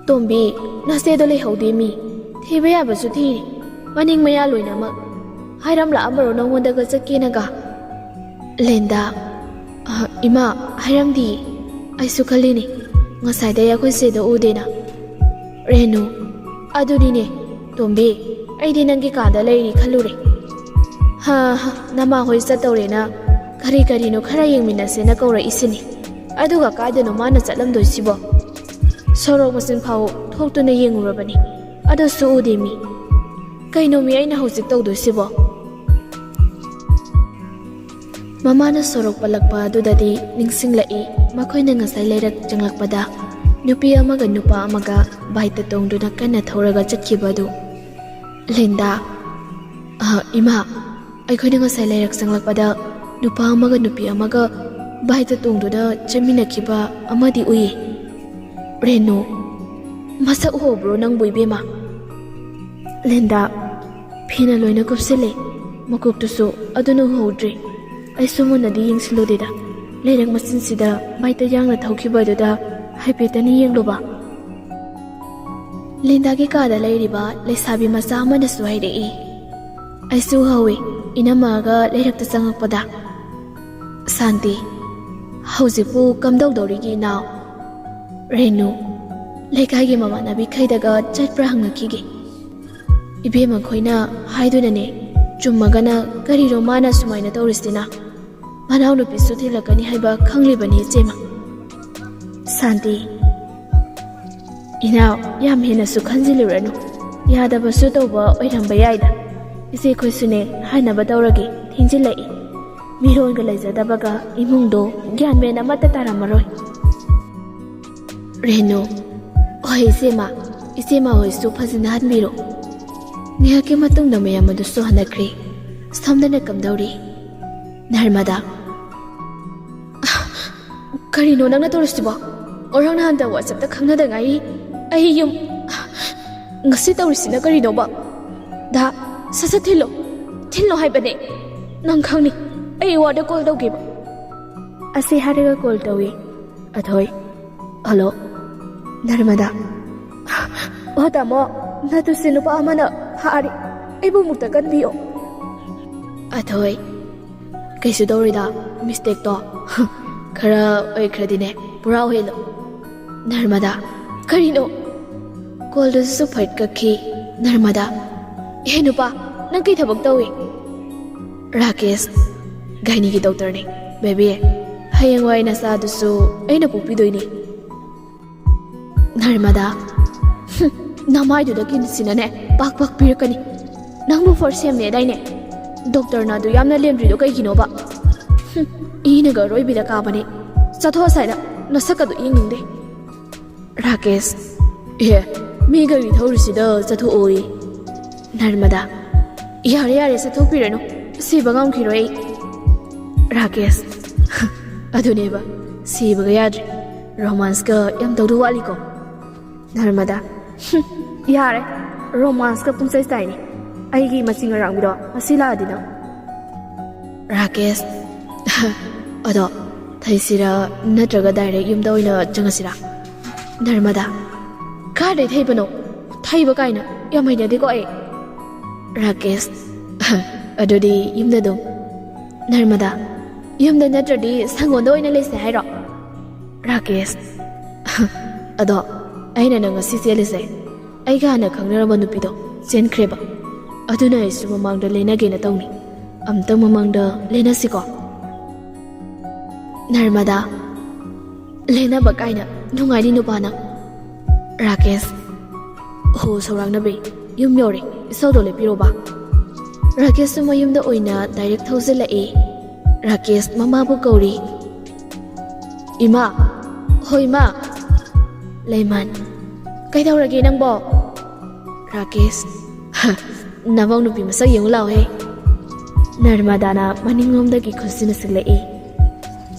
"ꯇꯣꯝꯕꯤ, ꯅꯆꯦꯗꯣ ꯂꯩꯍꯧꯗꯦ ꯃꯤ꯫ ꯊꯤꯕ ꯌꯥꯕꯁꯨ ꯊꯤꯔꯤ꯫ ꯃꯅꯤꯡ ꯃꯌꯥ ꯂꯣꯏꯅꯃꯛ꯫ ꯍꯥꯏꯔꯝꯂꯛꯑꯝꯕꯔꯣ ꯅꯉꯣꯟꯗꯒ ꯆꯠꯀꯦꯅꯒ?" ꯂꯤꯟꯗꯥ, "ꯑ, ꯏꯃꯥ, ꯍꯥꯏꯔꯝꯗꯤꯌꯦ꯫ ꯑꯩꯁꯨ ꯈꯜꯂꯤꯅꯦ, ꯉꯁꯥꯏꯗꯩ ꯑꯩꯈꯣꯏ ꯆꯦꯗꯣ ꯎꯗꯦꯅ꯫" ꯔꯦꯅꯨ, "ꯑꯗꯨꯅꯤꯅꯦ, "ꯇꯣꯝꯕꯤ, ꯑꯩꯗꯤ ꯅꯪꯒꯤ ꯀꯥꯗ ꯂꯩꯔꯤ ꯈꯜꯂꯨꯔꯦ꯫ ꯍꯥ, ꯍꯥ, ꯅꯃꯥ ꯍꯣꯏ ꯆꯠꯇꯧꯔꯦꯅ ꯀꯔꯤ ꯀꯔꯤꯅꯣ ꯈꯔ ꯌꯦꯡꯃꯤꯟꯅꯁꯦꯅ ꯀꯧꯔꯛꯏꯁꯤꯅꯤ꯫ ꯑꯗꯨꯒ ꯀꯥꯏꯗꯅꯣ ꯃꯥꯅ ꯆꯠꯂꯝꯗꯣꯏꯁꯤꯕꯣ? ꯁꯣꯔꯣꯛ ꯃꯆꯤꯟ ꯐꯥꯎ ꯊꯣꯛꯇꯨꯅ ꯌꯦꯡꯉꯨꯔꯕꯅꯤ, ꯑꯗꯨꯁꯨ ꯎꯗꯦ ꯃꯤ꯫ ꯀꯩꯅꯣ ꯃꯤ ꯑꯩꯅ ꯍꯧꯖꯤꯛ ꯇꯧꯗꯣꯏꯁꯤꯕꯣ?" ꯃꯃꯥꯅ ꯁꯣꯔꯣꯛ ꯄꯜꯂꯛꯄ ꯑꯗꯨꯗꯗꯤ ꯅꯤꯡꯁꯤꯡꯂꯛꯏ, ꯃꯈꯣꯏꯅ ꯉꯁꯥꯏ ꯂꯩꯔꯛ ꯆꯪꯂꯛꯄꯗ ꯅꯨꯄꯤ ꯑꯃꯒ ꯅꯨꯄꯥ ꯑꯃꯒ ꯕꯥꯏꯛꯇ ꯇꯣꯡꯗꯨꯅ ꯀꯟꯅ ꯊꯧꯔꯒ ꯆꯠꯈꯤꯕ ꯑꯗꯨ꯫ ꯂꯤꯟꯗꯥ, "ꯑ, ꯏꯃꯥ, ꯑꯩꯈꯣꯏꯅ ꯉꯁꯥꯏ ꯂꯩꯔꯛ ꯆꯪꯂꯛꯄꯗ ꯅꯨꯄꯥ ꯑꯃꯒ ꯅꯨꯄꯤ ꯑꯃꯒ ꯕꯥꯏꯛꯇ ꯇꯣꯡꯗꯨꯅ ꯆꯠꯃꯤꯟꯅꯈꯤꯕ ꯑꯃꯗꯤ ꯎꯏ꯫" ꯔꯦꯅꯨ, "ꯃꯁꯛ ꯎꯍꯧꯕ꯭ꯔꯣ ꯅꯪꯕꯨ, ꯏꯕꯦꯝꯃ?" ꯂꯤꯟꯗꯥ, "ꯐꯤꯅ ꯂꯣꯏꯅ ꯀꯨꯞꯁꯤꯜꯂꯦ, ꯃꯀꯣꯛꯇꯨꯁꯨ ꯑꯗꯨꯅ ꯎꯍꯧꯗ꯭ꯔꯦ꯫ ꯑꯩꯁꯨ ꯃꯨꯟꯅꯗꯤ ꯌꯦꯡꯁꯤꯜꯂꯨꯗꯦꯗ, ꯂꯩꯔꯛ ꯃꯆꯤꯟꯁꯤꯗ ꯕꯥꯏꯛꯇ ꯌꯥꯡꯅ ꯊꯧꯈꯤꯕ ꯑꯗꯨꯗ ꯍꯥꯏꯐꯦꯠꯇꯅꯤ ꯌꯦꯡꯂꯨꯕ꯫" ꯂꯤꯟꯗꯥꯒꯤ ꯀꯥꯗ ꯂꯩꯔꯤꯕ ꯂꯩꯁꯥꯕꯤ ꯃꯆꯥ ꯑꯃꯅꯁꯨ ꯍꯥꯏꯔꯛꯏ, "ꯑꯩꯁꯨ ꯎꯍꯧꯏ, ꯏꯅꯝꯃꯒ ꯂꯩꯔꯛꯇ ꯆꯪꯉꯛꯄꯗ꯫" ꯁꯥꯟꯇꯤ, "ꯍꯧꯖꯤꯛꯄꯨ ꯀꯝꯗꯧꯗꯧꯔꯤꯒꯦ ꯏꯅꯥꯎ?" ꯔꯦꯅꯨ, "ꯂꯩꯀꯥꯏꯒꯤ ꯃꯃꯥꯟꯅꯕꯤꯈꯩꯗꯒ ꯆꯠꯄ꯭ꯔꯥ ꯍꯪꯉꯛꯈꯤꯒꯦ꯫ ꯏꯕꯦꯝꯃ ꯈꯣꯏꯅ ꯍꯥꯏꯗꯨꯅꯅꯦ, ꯆꯨꯝꯃꯒꯅ ꯀꯔꯤꯅꯣ ꯃꯥꯅ ꯁꯨꯃꯥꯏꯅ ꯇꯧꯔꯤꯁꯤꯅ? ꯃꯅꯥꯎꯅꯨꯄꯤꯁꯨ ꯊꯤꯜꯂꯛꯀꯅꯤ ꯍꯥꯏꯕ ꯈꯪꯂꯤꯕꯅꯤ ꯏꯆꯦꯃ꯫" ꯁꯥꯟꯇꯤ, "ꯏꯅꯥꯎ, ꯌꯥꯝ ꯍꯦꯟꯅꯁꯨ ꯈꯟꯖꯤꯜꯂꯨꯔꯅꯨ꯫ ꯌꯥꯗꯕꯁꯨ ꯇꯧꯕ ꯑꯣꯏꯔꯝꯕ ꯌꯥꯏꯗ꯫ ꯏꯆꯦꯈꯣꯏꯁꯨꯅꯦ ꯍꯥꯏꯅꯕ ꯇꯧꯔꯒꯦ, ꯊꯦꯡꯖꯤꯜꯂꯛꯏ꯫ ꯃꯤꯔꯣꯜꯒ ꯂꯩꯖꯗꯕꯒ ꯏꯃꯨꯡꯗꯣ ꯒ꯭ꯌꯥꯟ ꯃꯦꯟ ꯑꯃꯠꯇ ꯇꯥꯔꯝꯃꯔꯣꯏ꯫" ꯔꯦꯅꯨ, "ꯍꯣꯏ ꯏꯆꯦꯃ, ꯏꯆꯦꯃ ꯍꯣꯏꯁꯨ ꯐꯖꯅ ꯍꯟꯕꯤꯔꯣ꯫" ꯉꯥꯏꯍꯥꯛꯀꯤ ꯃꯇꯨꯡꯗ ꯃꯌꯥꯝ ꯑꯗꯨꯁꯨ ꯍꯟꯅꯈ꯭ꯔꯦ꯫ ꯁꯣꯝꯗꯅ ꯀꯝꯗꯧꯔꯤ? ꯅꯔꯃꯗꯥ, "ꯀꯔꯤꯅꯣ ꯅꯪꯅ ꯇꯧꯔꯤꯁꯤꯕꯣ? ꯉꯔꯥꯡ ꯅꯍꯥꯟꯗ WhatsApp-ꯇ ꯈꯪꯅꯗ ꯉꯥꯏꯔꯤ꯫ ꯑꯩ ꯌꯨꯝ, ꯉꯁꯤ ꯇꯧꯔꯤꯁꯤꯅ ꯀꯔꯤꯅꯣꯕ? ꯗꯥ, ꯁꯠ ꯁꯠ ꯊꯤꯜꯂꯣ꯫ ꯊꯤꯜꯂꯣ ꯍꯥꯏꯕꯅꯦ꯫ ꯅꯪ ꯈꯪꯅꯤ꯫ ꯑꯩ ꯏꯋꯥꯗ call ꯇꯧꯒꯦꯕ꯫" ꯑꯁꯤ ꯍꯥꯏꯔꯒ call ꯇꯧꯏ꯫ ꯑꯊꯣꯏ, "Hello, ꯅꯔꯃꯗꯥ꯫" "ꯑꯣ ꯇꯥꯃꯣ, ꯅꯠꯇꯨꯁꯦ ꯅꯨꯄꯥ ꯑꯃꯅ ꯐꯥꯔꯦ꯫ ꯑꯩꯕꯨ ꯑꯃꯨꯛꯇ ꯀꯟꯕꯤꯌꯣ꯫" ꯑꯊꯣꯏ, "ꯀꯩꯁꯨ ꯇꯧꯔꯣꯏꯗ, mistake-ꯇꯣ ꯈꯔ ꯑꯣꯏꯈ꯭ꯔꯗꯤꯅꯦ, ꯄꯨꯔꯥ ꯑꯣꯏꯍꯜꯂꯣ꯫" ꯅꯔꯃꯗꯥ, "ꯀꯔꯤꯅꯣ?" Call-ꯗꯨꯁꯨ ꯐꯠ ꯀꯛꯈꯤ꯫ ꯅꯔꯃꯗꯥ, "ꯍꯦ ꯅꯨꯄꯥ, ꯅꯪ ꯀꯩ ꯊꯕꯛ ꯇꯧꯏ?" ꯔꯥꯀꯦꯁ, "ꯒꯥꯏꯅꯤꯒꯤ ꯗꯣꯛꯇꯔꯅꯤ꯫ ꯕꯦꯕꯤ, ꯍꯌꯦꯡꯋꯥꯏ ꯅꯆꯥꯗꯨꯁꯨ ꯑꯩꯅ ꯄꯣꯛꯄꯤꯗꯣꯏꯅꯤ꯫" ꯅꯔꯃꯗꯥ, "ꯍꯨꯝ, ꯅꯃꯥꯏꯗꯨꯗ ꯀꯤꯟꯁꯤꯅꯅꯦ ꯄꯥꯛ ꯄꯥꯛ ꯄꯤꯔꯛꯀꯅꯤ꯫ ꯅꯪꯕꯨ ꯐꯥꯔꯁ ꯁꯦꯝꯅꯦꯗꯥꯏꯅꯦ? ꯗꯣꯛꯇꯔꯅ ꯑꯗꯨ ꯌꯥꯝꯅ ꯂꯦꯝꯗ꯭ꯔꯤꯗꯣ ꯀꯩꯒꯤꯅꯣꯕ? ꯍꯨꯝ, ꯏꯅꯒ ꯑꯔꯣꯏꯕꯤꯗ ꯀꯥꯕꯅꯦ꯫ ꯆꯠꯊꯣꯛ ꯑꯁ꯭ꯋꯥꯏꯗ, ꯅꯁꯛ ꯑꯗꯨ ꯌꯦꯡꯅꯤꯡꯗꯦ꯫" ꯔꯥꯀꯦꯁ, "ꯑꯦ, ꯃꯤ ꯒꯥꯔꯤ ꯊꯧꯔꯤꯁꯤꯗ ꯆꯠꯊꯣꯛꯑꯣꯌꯦ꯫" ꯅꯔꯃꯗꯥ, "ꯌꯥꯔꯦ, ꯌꯥꯔꯦ, ꯆꯠꯊꯣꯛꯄꯤꯔꯅꯨ꯫ ꯁꯤꯕ ꯉꯝꯈꯤꯔꯣꯏ ꯑꯩ꯫" ꯔꯥꯀꯦꯁ, "ꯑꯗꯨꯅꯦꯕ, ꯁꯤꯕꯒ ꯌꯥꯗ꯭ꯔꯦ꯫ ꯔꯣꯃꯥꯟꯁꯀ ꯌꯥꯝ ꯇꯧꯗꯧ ꯋꯥꯠꯂꯤꯀꯣ꯫" ꯅꯔꯃꯗꯥ, "ꯍꯨꯝ, ꯌꯥꯔꯦ, ꯔꯣꯃꯥꯟꯁꯀ ꯄꯨꯡꯆꯥꯏ ꯆꯥꯏꯅꯤ꯫ ꯑꯩꯒꯤ ꯃꯆꯤꯡ ꯑꯔꯥꯡꯕꯤꯗꯣ ꯉꯁꯤ ꯂꯥꯛꯑꯗꯤ ꯅꯪ꯫" ꯔꯥꯀꯦꯁ, "ꯑꯗꯣ ꯊꯩꯁꯤꯔꯥ, ꯅꯠꯇ꯭ꯔꯒ ꯗꯥꯏꯔꯦꯛ ꯌꯨꯝꯗ ꯑꯣꯏꯅ ꯆꯪꯉꯁꯤꯔꯥ?" ꯅꯔꯃꯗꯥ, "ꯀꯥꯏꯗꯩ ꯊꯩꯕꯅꯣ? ꯊꯩꯕ ꯀꯥꯏꯅ ꯌꯥꯝ ꯍꯩꯅꯗꯦꯀꯣ ꯑꯩ꯫" ꯔꯥꯀꯦꯁ, "ꯑꯗꯨꯗꯤ ꯌꯨꯝꯗ ꯑꯗꯨꯝ꯫" ꯅꯔꯃꯗꯥ, "ꯌꯨꯝꯗ ꯅꯠꯇ꯭ꯔꯗꯤ ꯁꯪꯒꯣꯟꯗ ꯑꯣꯏꯅ ꯂꯩꯁꯦ ꯍꯥꯏꯔꯣ?" ꯔꯥꯀꯦꯁ, "ꯑꯗꯣ ꯑꯩꯅ ꯅꯪ ꯉꯁꯤ ꯆꯦꯜꯂꯤꯁꯦ, ꯑꯩꯒ ꯍꯥꯟꯅ ꯈꯪꯅꯔꯝꯕ ꯅꯨꯄꯤꯗꯣ ꯆꯦꯟꯈ꯭ꯔꯦꯕ꯫ ꯑꯗꯨꯅ ꯑꯩꯁꯨ ꯃꯃꯥꯡꯗ ꯂꯦꯟꯅꯒꯦꯅ ꯇꯧꯅꯤ꯫ ꯑꯝꯇꯪ ꯃꯃꯥꯡꯗ ꯂꯦꯟꯅꯁꯤꯀꯣ꯫" ꯅꯔꯃꯗꯥ, "ꯂꯦꯟꯅꯕ ꯀꯥꯏꯅ, ꯅꯨꯡꯉꯥꯏꯅꯤ ꯅꯨꯄꯥ ꯅꯪ꯫" ꯔꯥꯀꯦꯁ, "ꯍꯣ ꯁꯧꯔꯥꯛꯅꯕꯤ, ꯌꯨꯝ ꯌꯧꯔꯦ, ꯏꯁꯧꯗꯣ ꯂꯦꯞꯄꯤꯔꯣꯕ꯫" ꯔꯥꯀꯦꯁꯁꯨ ꯃꯌꯨꯝꯗ ꯑꯣꯏꯅ ꯗꯥꯏꯔꯦꯛ ꯊꯧꯖꯤꯜꯂꯛꯏ꯫ ꯔꯥꯀꯦꯁ ꯃꯃꯥꯕꯨ ꯀꯧꯔꯤ꯫ "ꯏꯃꯥ, ꯍꯣ ꯏꯃꯥ꯫" ꯂꯩꯃꯟ, "ꯀꯩꯗꯧꯔꯒꯦ ꯅꯪꯕꯣ?" ꯔꯥꯀꯦꯁ, "ꯍ, ꯅꯃꯧ ꯅꯨꯄꯤ ꯃꯁꯛ ꯌꯦꯡꯉꯨ ꯂꯥꯎꯍꯦ꯫" ꯅꯔꯃꯗꯥꯅ ꯃꯅꯤꯡꯂꯣꯝꯗꯒꯤ ꯈꯨꯠꯁꯤꯅ ꯁꯤꯜꯂꯛꯏ꯫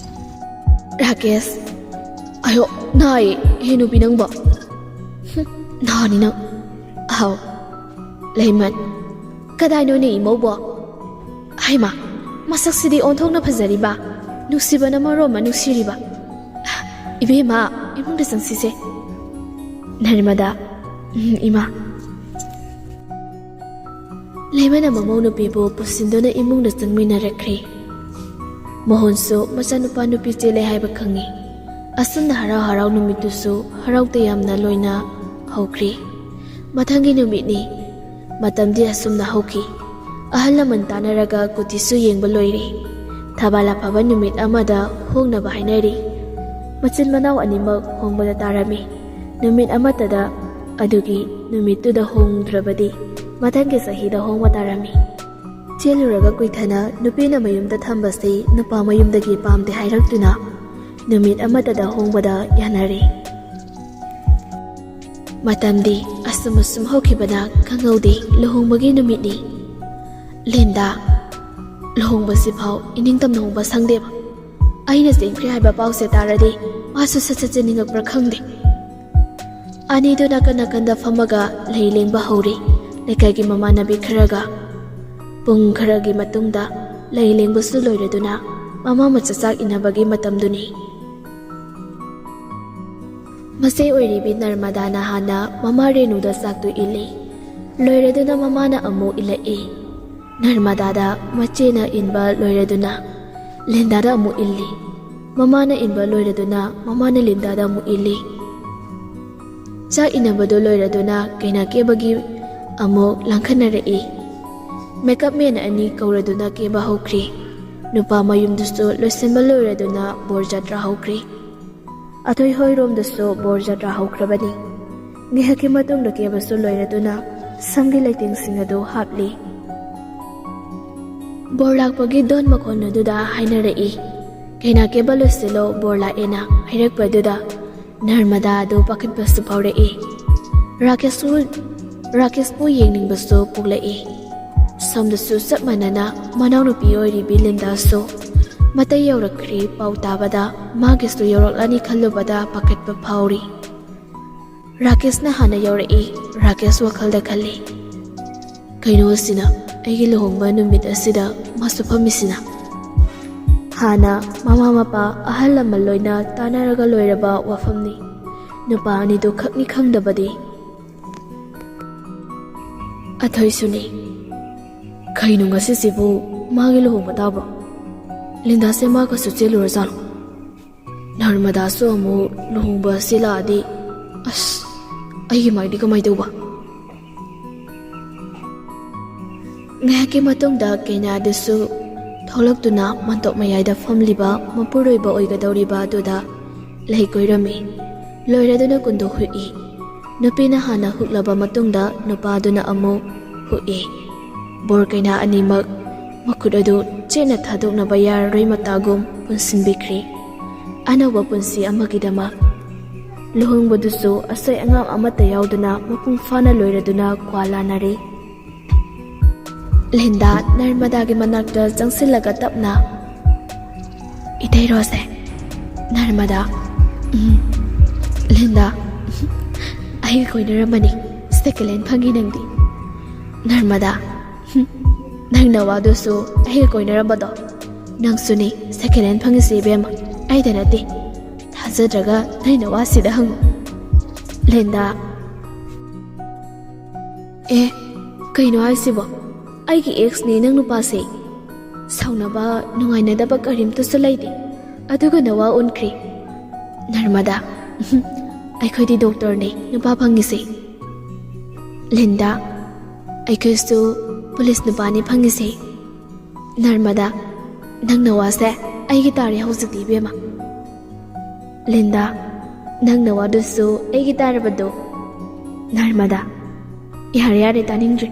ꯔꯥꯀꯦꯁ, "ꯑꯌꯣ, ꯅꯥꯏꯌꯦ, ꯍꯦ ꯅꯨꯄꯤ ꯅꯪꯕꯣ꯫" "ꯍꯨꯝ, ꯅꯥꯅꯤ ꯅꯪ꯫" "ꯑꯍꯥꯎ꯫" ꯂꯩꯃꯟ, "ꯀꯗꯥꯏꯅꯣꯅꯦ ꯏꯃꯧꯕꯣ? ꯍꯩꯃꯥ, ꯃꯁꯛꯁꯤꯗꯤ ꯑꯣꯟꯊꯣꯛꯅ ꯐꯖꯔꯤꯕ, ꯅꯨꯡꯁꯤꯕꯅ ꯃꯔꯣꯝ ꯑꯃ ꯅꯨꯡꯁꯤꯔꯤꯕ꯫ ꯏꯕꯦꯝꯃ, ꯏꯃꯨꯡꯗ ꯆꯪꯁꯤꯁꯦ꯫" ꯅꯔꯃꯗꯥ, "ꯎꯝ, ꯏꯃꯥ꯫" ꯂꯩꯃꯅ ꯃꯃꯧ ꯅꯨꯄꯤꯕꯨ ꯄꯨꯁꯤꯟꯗꯨꯅ ꯏꯃꯨꯡꯗ ꯆꯪꯃꯤꯟꯅꯔꯛꯈ꯭ꯔꯦ꯫ ꯃꯣꯍꯟꯁꯨ ꯃꯆꯥꯅꯨꯄꯥ ꯅꯨꯄꯤ ꯆꯦꯜꯂꯦ ꯍꯥꯏꯕ ꯈꯪꯉꯤ꯫ ꯑꯁꯨꯝꯅ ꯍꯔꯥꯎ ꯍꯔꯥꯎ ꯅꯨꯃꯤꯠꯇꯨꯁꯨ ꯍꯔꯥꯎ ꯇꯌꯥꯝꯅ ꯂꯣꯏꯅ ꯍꯧꯈ꯭ꯔꯦ꯫ ꯃꯊꯪꯒꯤ ꯅꯨꯃꯤꯠꯅꯤ꯫ ꯃꯇꯝꯗꯤ ꯑꯁꯨꯝꯅ ꯍꯧꯈꯤ꯫ ꯑꯍꯜ ꯂꯃꯟ ꯇꯥꯟꯅꯔꯒ ꯀꯨꯇꯤꯁꯨ ꯌꯦꯡꯕ ꯂꯣꯏꯔꯦ꯫ ꯊꯕꯥꯜ ꯑꯐꯕ ꯅꯨꯃꯤꯠ ꯑꯃꯗ ꯍꯣꯡꯅꯕ ꯍꯥꯏꯅꯔꯤ꯫ ꯃꯆꯤꯟ ꯃꯅꯥꯎ ꯑꯅꯤꯃꯛ ꯍꯣꯡꯕꯗ ꯇꯥꯔꯝꯃꯤ꯫ ꯅꯨꯃꯤꯠ ꯑꯃꯠꯇꯗ ꯑꯗꯨꯒꯤ ꯅꯨꯃꯤꯠꯇꯨꯗ ꯍꯣꯡꯗ꯭ꯔꯕꯗꯤ ꯃꯊꯪꯒꯤ ꯆꯍꯤꯗ ꯍꯣꯡꯕ ꯇꯥꯔꯝꯃꯤ꯫ ꯆꯦꯜꯂꯨꯔꯒ ꯀꯨꯏꯊꯅ ꯅꯨꯄꯤꯅ ꯃꯌꯨꯝꯗ ꯊꯝꯕꯁꯤ ꯅꯨꯄꯥ ꯃꯌꯨꯝꯗꯒꯤ ꯄꯥꯝꯗꯦ ꯍꯥꯏꯔꯛꯇꯨꯅ ꯅꯨꯃꯤꯠ ꯑꯃꯠꯇꯗ ꯍꯣꯡꯕꯗ ꯌꯥꯅꯔꯦ꯫ ꯃꯇꯝꯗꯤ ꯑꯁꯨꯝ ꯑꯁꯨꯝ ꯍꯧꯈꯤꯕꯅ ꯈꯪꯍꯧꯗꯦ꯫ ꯂꯨꯍꯣꯡꯕꯒꯤ ꯅꯨꯃꯤꯠꯅꯤ꯫ ꯂꯤꯟꯗꯥ, ꯂꯨꯍꯣꯡꯕꯁꯤꯐꯥꯎ ꯏꯅꯤꯡꯇꯝꯅ ꯍꯣꯡꯕ ꯁꯪꯗꯦꯕ꯫ ꯑꯩꯅ ꯆꯦꯟꯈ꯭ꯔꯦ ꯍꯥꯏꯕ ꯄꯥꯎꯁꯦ ꯇꯥꯔꯗꯤ ꯃꯥꯁꯨ ꯁꯠ ꯁꯠ ꯆꯦꯟꯅꯤꯡꯉꯛꯄ꯭ꯔꯥ ꯈꯪꯗꯦ꯫ ꯑꯅꯤꯗꯨ ꯅꯥꯀꯟ ꯅꯥꯀꯟꯗ ꯐꯝꯃꯒ ꯂꯩ ꯂꯦꯡꯕ ꯍꯧꯔꯤ꯫ ꯂꯩꯀꯥꯏꯒꯤ ꯃꯃꯥꯟꯅꯕꯤ ꯈꯔꯒ꯫ ꯄꯨꯡ ꯈꯔꯒꯤ ꯃꯇꯨꯡꯗ ꯂꯩ ꯂꯦꯡꯕꯁꯨ ꯂꯣꯏꯔꯗꯨꯅ ꯃꯃꯥ ꯃꯆꯥ ꯆꯥꯛ ꯏꯟꯅꯕꯒꯤ ꯃꯇꯝꯗꯨꯅꯤ꯫ ꯃꯆꯦ ꯑꯣꯏꯔꯤꯕꯤ ꯅꯔꯃꯗꯥꯅ ꯍꯥꯟꯅ ꯃꯃꯥ ꯔꯦꯅꯨꯗ ꯆꯥꯛꯇꯨ ꯏꯜꯂꯤ꯫ ꯂꯣꯏꯔꯗꯨꯅ ꯃꯃꯥꯅ ꯑꯃꯨꯛ ꯏꯜꯂꯛꯏ꯫ ꯅꯔꯃꯗꯥꯗ ꯃꯆꯦꯅ ꯏꯟꯕ ꯂꯣꯏꯔꯗꯨꯅ ꯂꯤꯟꯗꯥꯗ ꯑꯃꯨꯛ ꯏꯜꯂꯤ꯫ ꯃꯃꯥꯅ ꯏꯟꯕ ꯂꯣꯏꯔꯗꯨꯅ ꯃꯃꯥꯅ ꯂꯤꯟꯗꯥꯗ ꯑꯃꯨꯛ ꯏꯜꯂꯤ꯫ ꯆꯥꯛ ꯏꯟꯅꯕꯗꯨ ꯂꯣꯏꯔꯗꯨꯅ ꯀꯩꯅꯥ ꯀꯦꯕꯒꯤ ꯑꯃꯨꯛ ꯂꯥꯡꯈꯠꯅꯔꯛꯏ꯫ ꯃꯦꯀꯞ ꯃꯦꯟ ꯑꯅꯤ ꯀꯧꯔꯗꯨꯅ ꯀꯦꯕ ꯍꯧꯈ꯭ꯔꯤ꯫ ꯅꯨꯄꯥ ꯃꯌꯨꯝꯗꯨꯁꯨ ꯂꯣꯏꯁꯤꯟꯕ ꯂꯣꯏꯔꯗꯨꯅ ꯕꯣꯔ ꯖꯇ꯭ꯔꯥ ꯍꯧꯈ꯭ꯔꯤ꯫ ꯑꯊꯣꯏ ꯍꯣꯏꯔꯣꯝꯗꯁꯨ ꯕꯣꯔ ꯖꯇ꯭ꯔꯥ ꯍꯧꯈ꯭ꯔꯕꯅꯤ꯫ ꯉꯥꯏꯍꯥꯛꯀꯤ ꯃꯇꯨꯡꯗ ꯀꯦꯕꯁꯨ ꯂꯣꯏꯔꯗꯨꯅ ꯁꯝꯒꯤ ꯂꯩꯇꯦꯡꯁꯤꯡ ꯑꯗꯨ ꯍꯥꯞꯂꯤ꯫ ꯕꯣꯔ ꯂꯥꯛꯄꯒꯤ ꯗꯣꯟ ꯃꯈꯣꯟ ꯑꯗꯨꯗ ꯍꯥꯏꯅꯔꯛꯏ꯫ ꯀꯩꯅꯥ ꯀꯦꯕ ꯂꯣꯏꯁꯤꯜꯂꯣ, ꯕꯣꯔ ꯂꯥꯛꯑꯦꯅ ꯍꯥꯏꯔꯛꯄꯗꯨꯗ ꯅꯔꯃꯗꯥ ꯑꯗꯨ ꯄꯥꯈꯠꯄꯁꯨ ꯐꯥꯎꯔꯛꯏ꯫ ꯔꯥꯀꯦꯁꯄꯨ, ꯔꯥꯀꯦꯁꯄꯨ ꯌꯦꯡꯅꯤꯡꯕꯁꯨ ꯄꯣꯛꯂꯛꯏ꯫ ꯁꯣꯝꯗꯁꯨ ꯆꯞ ꯃꯥꯟꯅꯅ ꯃꯅꯥꯎꯅꯨꯄꯤ ꯑꯣꯏꯔꯤꯕꯤ ꯂꯤꯟꯗꯥꯁꯨ ꯃꯇꯩ ꯌꯧꯔꯛꯈ꯭ꯔꯤ꯫ ꯄꯥꯎ ꯇꯥꯕꯗ ꯃꯥꯒꯤꯁꯨ ꯌꯧꯔꯛꯂꯅꯤ ꯈꯜꯂꯨꯕꯗ ꯄꯥꯈꯠꯄ ꯐꯥꯎꯔꯤ꯫ ꯔꯥꯀꯦꯁꯅ ꯍꯥꯟꯅ ꯌꯧꯔꯛꯏ꯫ ꯔꯥꯀꯦꯁ ꯋꯥꯈꯜꯗ ꯈꯜꯂꯤ, "ꯀꯩꯅꯣ ꯑꯁꯤꯅ ꯑꯩꯒꯤ ꯂꯨꯍꯣꯡꯕ ꯅꯨꯃꯤꯠ ꯑꯁꯤꯗ ꯃꯥꯁꯨ ꯐꯝꯃꯤꯁꯤꯅ?" ꯍꯥꯟꯅ ꯃꯃꯥ ꯃꯄꯥ ꯑꯍꯜ ꯂꯃꯟ ꯂꯣꯏꯅ ꯇꯥꯟꯅꯔꯒ ꯂꯣꯏꯔꯕ ꯋꯥꯐꯝꯅꯤ꯫ ꯅꯨꯄꯥ ꯑꯅꯤꯗꯨ ꯈꯛꯅꯤ ꯈꯪꯗꯕꯗꯤ꯫ ꯑꯊꯣꯏꯁꯨꯅꯤ꯫ ꯀꯩꯅꯣ ꯉꯁꯤꯁꯤꯕꯨ ꯃꯥꯒꯤ ꯂꯨꯍꯣꯡꯕ ꯇꯥꯕ꯭ꯔꯣ? ꯂꯤꯟꯗꯥꯁꯦ ꯃꯥꯒꯁꯨ ꯆꯦꯜꯂꯨꯔꯖꯥꯠꯂꯣ? ꯅꯔꯃꯗꯥꯁꯨ ꯑꯃꯨꯛ ꯂꯨꯍꯣꯡꯕ ꯑꯁꯤ ꯂꯥꯛꯑꯗꯤ, ꯑꯁ, ꯑꯩꯒꯤ ꯃꯥꯏꯗꯤ ꯀꯃꯥꯏ ꯇꯧꯕ? ꯉꯥꯏꯍꯥꯛꯀꯤ ꯃꯇꯨꯡꯗ ꯀꯩꯅꯥꯗꯨꯁꯨ ꯊꯣꯛꯂꯛꯇꯨꯅ ꯃꯟꯇꯣꯞ ꯃꯌꯥꯏꯗ ꯐꯝꯂꯤꯕ ꯃꯄꯨꯔꯣꯏꯕ ꯑꯣꯏꯒꯗꯧꯔꯤꯕ ꯑꯗꯨꯗ ꯂꯩ ꯀꯣꯏꯔꯝꯃꯤ꯫ ꯂꯣꯏꯔꯗꯨꯅ ꯀꯨꯟꯗꯣ ꯍꯨꯛꯏ꯫ ꯅꯨꯄꯤꯅ ꯍꯥꯟꯅ ꯍꯨꯛꯂꯕ ꯃꯇꯨꯡꯗ ꯅꯨꯄꯥꯗꯨꯅ ꯑꯃꯨꯛ ꯍꯨꯛꯏ꯫ ꯕꯣꯔ ꯀꯩꯅꯥ ꯑꯅꯤꯃꯛ ꯃꯈꯨꯠ ꯑꯗꯨ ꯆꯦꯠꯅ ꯊꯥꯗꯣꯛꯅꯕ ꯌꯥꯔꯔꯣꯏ ꯃꯇꯥꯒꯨꯝ ꯄꯨꯟꯁꯤꯟꯕꯤꯈ꯭ꯔꯤ꯫ ꯑꯅꯧꯕ ꯄꯨꯟꯁꯤ ꯑꯃꯒꯤꯗꯃꯛ ꯂꯨꯍꯣꯡꯕꯗꯨꯁꯨ ꯑꯁꯣꯏ ꯑꯉꯥꯝ ꯑꯃꯠꯇ ꯌꯥꯎꯗꯅ ꯃꯄꯨꯡ ꯐꯥꯅ ꯂꯣꯏꯔꯗꯨꯅ ꯀ꯭ꯋꯥ ꯂꯥꯅꯔꯤ꯫ ꯂꯤꯟꯗꯥ ꯅꯔꯃꯗꯥꯒꯤ ꯃꯅꯥꯛꯇ ꯆꯪꯁꯤꯜꯂꯒ ꯇꯞꯅ, "ꯏꯇꯩ ꯔꯣꯁꯦ, ꯅꯔꯃꯗꯥ, ꯎꯝ, ꯂꯤꯟꯗꯥ, ꯑꯩꯒ ꯀꯣꯏꯅꯔꯝꯕꯅꯤ, ꯁꯦꯀꯦꯟ ꯍꯦꯟ ꯐꯪꯉꯤ ꯅꯪꯗꯤ꯫ ꯅꯔꯃꯗꯥ, ꯅꯪ ꯅꯋꯥꯗꯨꯁꯨ ꯑꯩꯒ ꯀꯣꯏꯅꯔꯝꯕꯗꯣ, ꯅꯪꯁꯨꯅꯤ ꯁꯦꯀꯦꯟ ꯍꯦꯟ ꯐꯪꯉꯤꯁꯦ ꯏꯕꯦꯝꯃ, ꯑꯩꯗ ꯅꯠꯇꯦ꯫ ꯊꯥꯖꯗ꯭ꯔꯒ ꯅꯪ ꯅꯋꯥꯁꯤꯗ ꯍꯪꯉꯨ꯫" ꯂꯤꯟꯗꯥ, "ꯑꯦ, ꯀꯩꯅꯣ ꯍꯥꯏꯁꯤꯕꯣ? ꯑꯩꯒꯤ ꯑꯦꯛꯁꯅꯦ ꯅꯪ ꯅꯨꯄꯥꯁꯦ꯫ ꯁꯥꯎꯅꯕ, ꯅꯨꯡꯉꯥꯏꯅꯗꯕ ꯀꯔꯤꯝꯇꯁꯨ ꯂꯩꯇꯦ꯫ ꯑꯗꯨꯒ ꯅꯋꯥ ꯑꯣꯟꯈ꯭ꯔꯦ꯫" ꯅꯔꯃꯗꯥ, "ꯑꯩꯈꯣꯏꯗꯤ ꯗꯣꯛꯇꯔꯅꯦ ꯅꯨꯄꯥ ꯐꯪꯉꯤꯁꯦ꯫" ꯂꯤꯟꯗꯥ, "ꯑꯩꯈꯣꯏꯁꯨ ꯄꯨꯂꯤꯁ ꯅꯨꯄꯥꯅꯤ ꯐꯪꯉꯤꯁꯦ꯫" ꯅꯔꯃꯗꯥ, "ꯅꯪ ꯅꯋꯥꯁꯦ ꯑꯩꯒꯤ ꯇꯥꯔꯦ ꯍꯧꯖꯤꯛꯇꯤ ꯏꯕꯦꯝꯃ꯫" ꯂꯤꯟꯗꯥ, "ꯅꯪ ꯅꯋꯥꯗꯨꯁꯨ ꯑꯩꯒꯤ ꯇꯥꯔꯕꯗꯣ꯫" ꯅꯔꯃꯗꯥ, "ꯌꯥꯔꯦ ꯌꯥꯔꯦ, ꯇꯥꯅꯤꯡꯗ꯭ꯔꯦ꯫"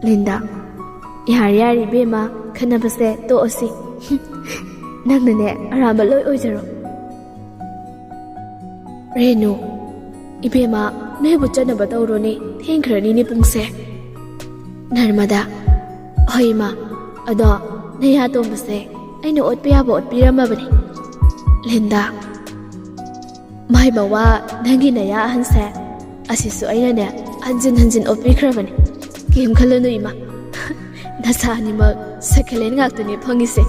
ꯂꯤꯟꯗꯥ, "ꯌꯥꯔꯦ ꯌꯥꯔꯦ ꯏꯕꯦꯝꯃ, ꯈꯠꯅꯕꯁꯦ ꯇꯣꯛꯑꯁꯤ꯫ ꯅꯪꯅꯅꯦ ꯑꯔꯥꯟꯕ ꯂꯣꯏ ꯑꯣꯏꯖꯔꯣ꯫" ꯔꯦꯅꯨ, "ꯏꯕꯦꯝꯃ, ꯅꯣꯏꯕꯨ ꯆꯠꯅꯕ ꯇꯧꯔꯣꯅꯦ, ꯊꯦꯡꯈ꯭ꯔꯅꯤꯅꯦ ꯄꯨꯡꯁꯦ꯫" ꯅꯔꯃꯗꯥ, "ꯍꯣꯏ ꯏꯃꯥ, ꯑꯗꯣ ꯅꯌꯥꯇꯣꯝꯕꯁꯦ ꯑꯩꯅ ꯑꯣꯠꯄ ꯌꯥꯕ ꯑꯣꯠꯄꯤꯔꯝꯃꯕꯅꯤ꯫" ꯂꯤꯟꯗꯥ, "ꯃꯥꯏ ꯃꯋꯥ, ꯅꯪꯒꯤ ꯅꯌꯥ ꯑꯍꯟꯁꯦ, ꯑꯁꯤꯁꯨ ꯑꯩꯅꯅꯦ ꯍꯟꯖꯤꯟ ꯍꯟꯖꯤꯟ ꯑꯣꯠꯄꯤꯈ꯭ꯔꯕꯅꯤ꯫ ꯀꯩꯝ ꯈꯜꯂꯨꯅꯨ ꯏꯃꯥ, ꯅꯁꯥ ꯑꯅꯤꯃꯛ ꯁꯦꯀꯦꯟ ꯍꯦꯟ ꯉꯥꯛꯇꯅꯤ ꯐꯪꯉꯤꯁꯦ꯫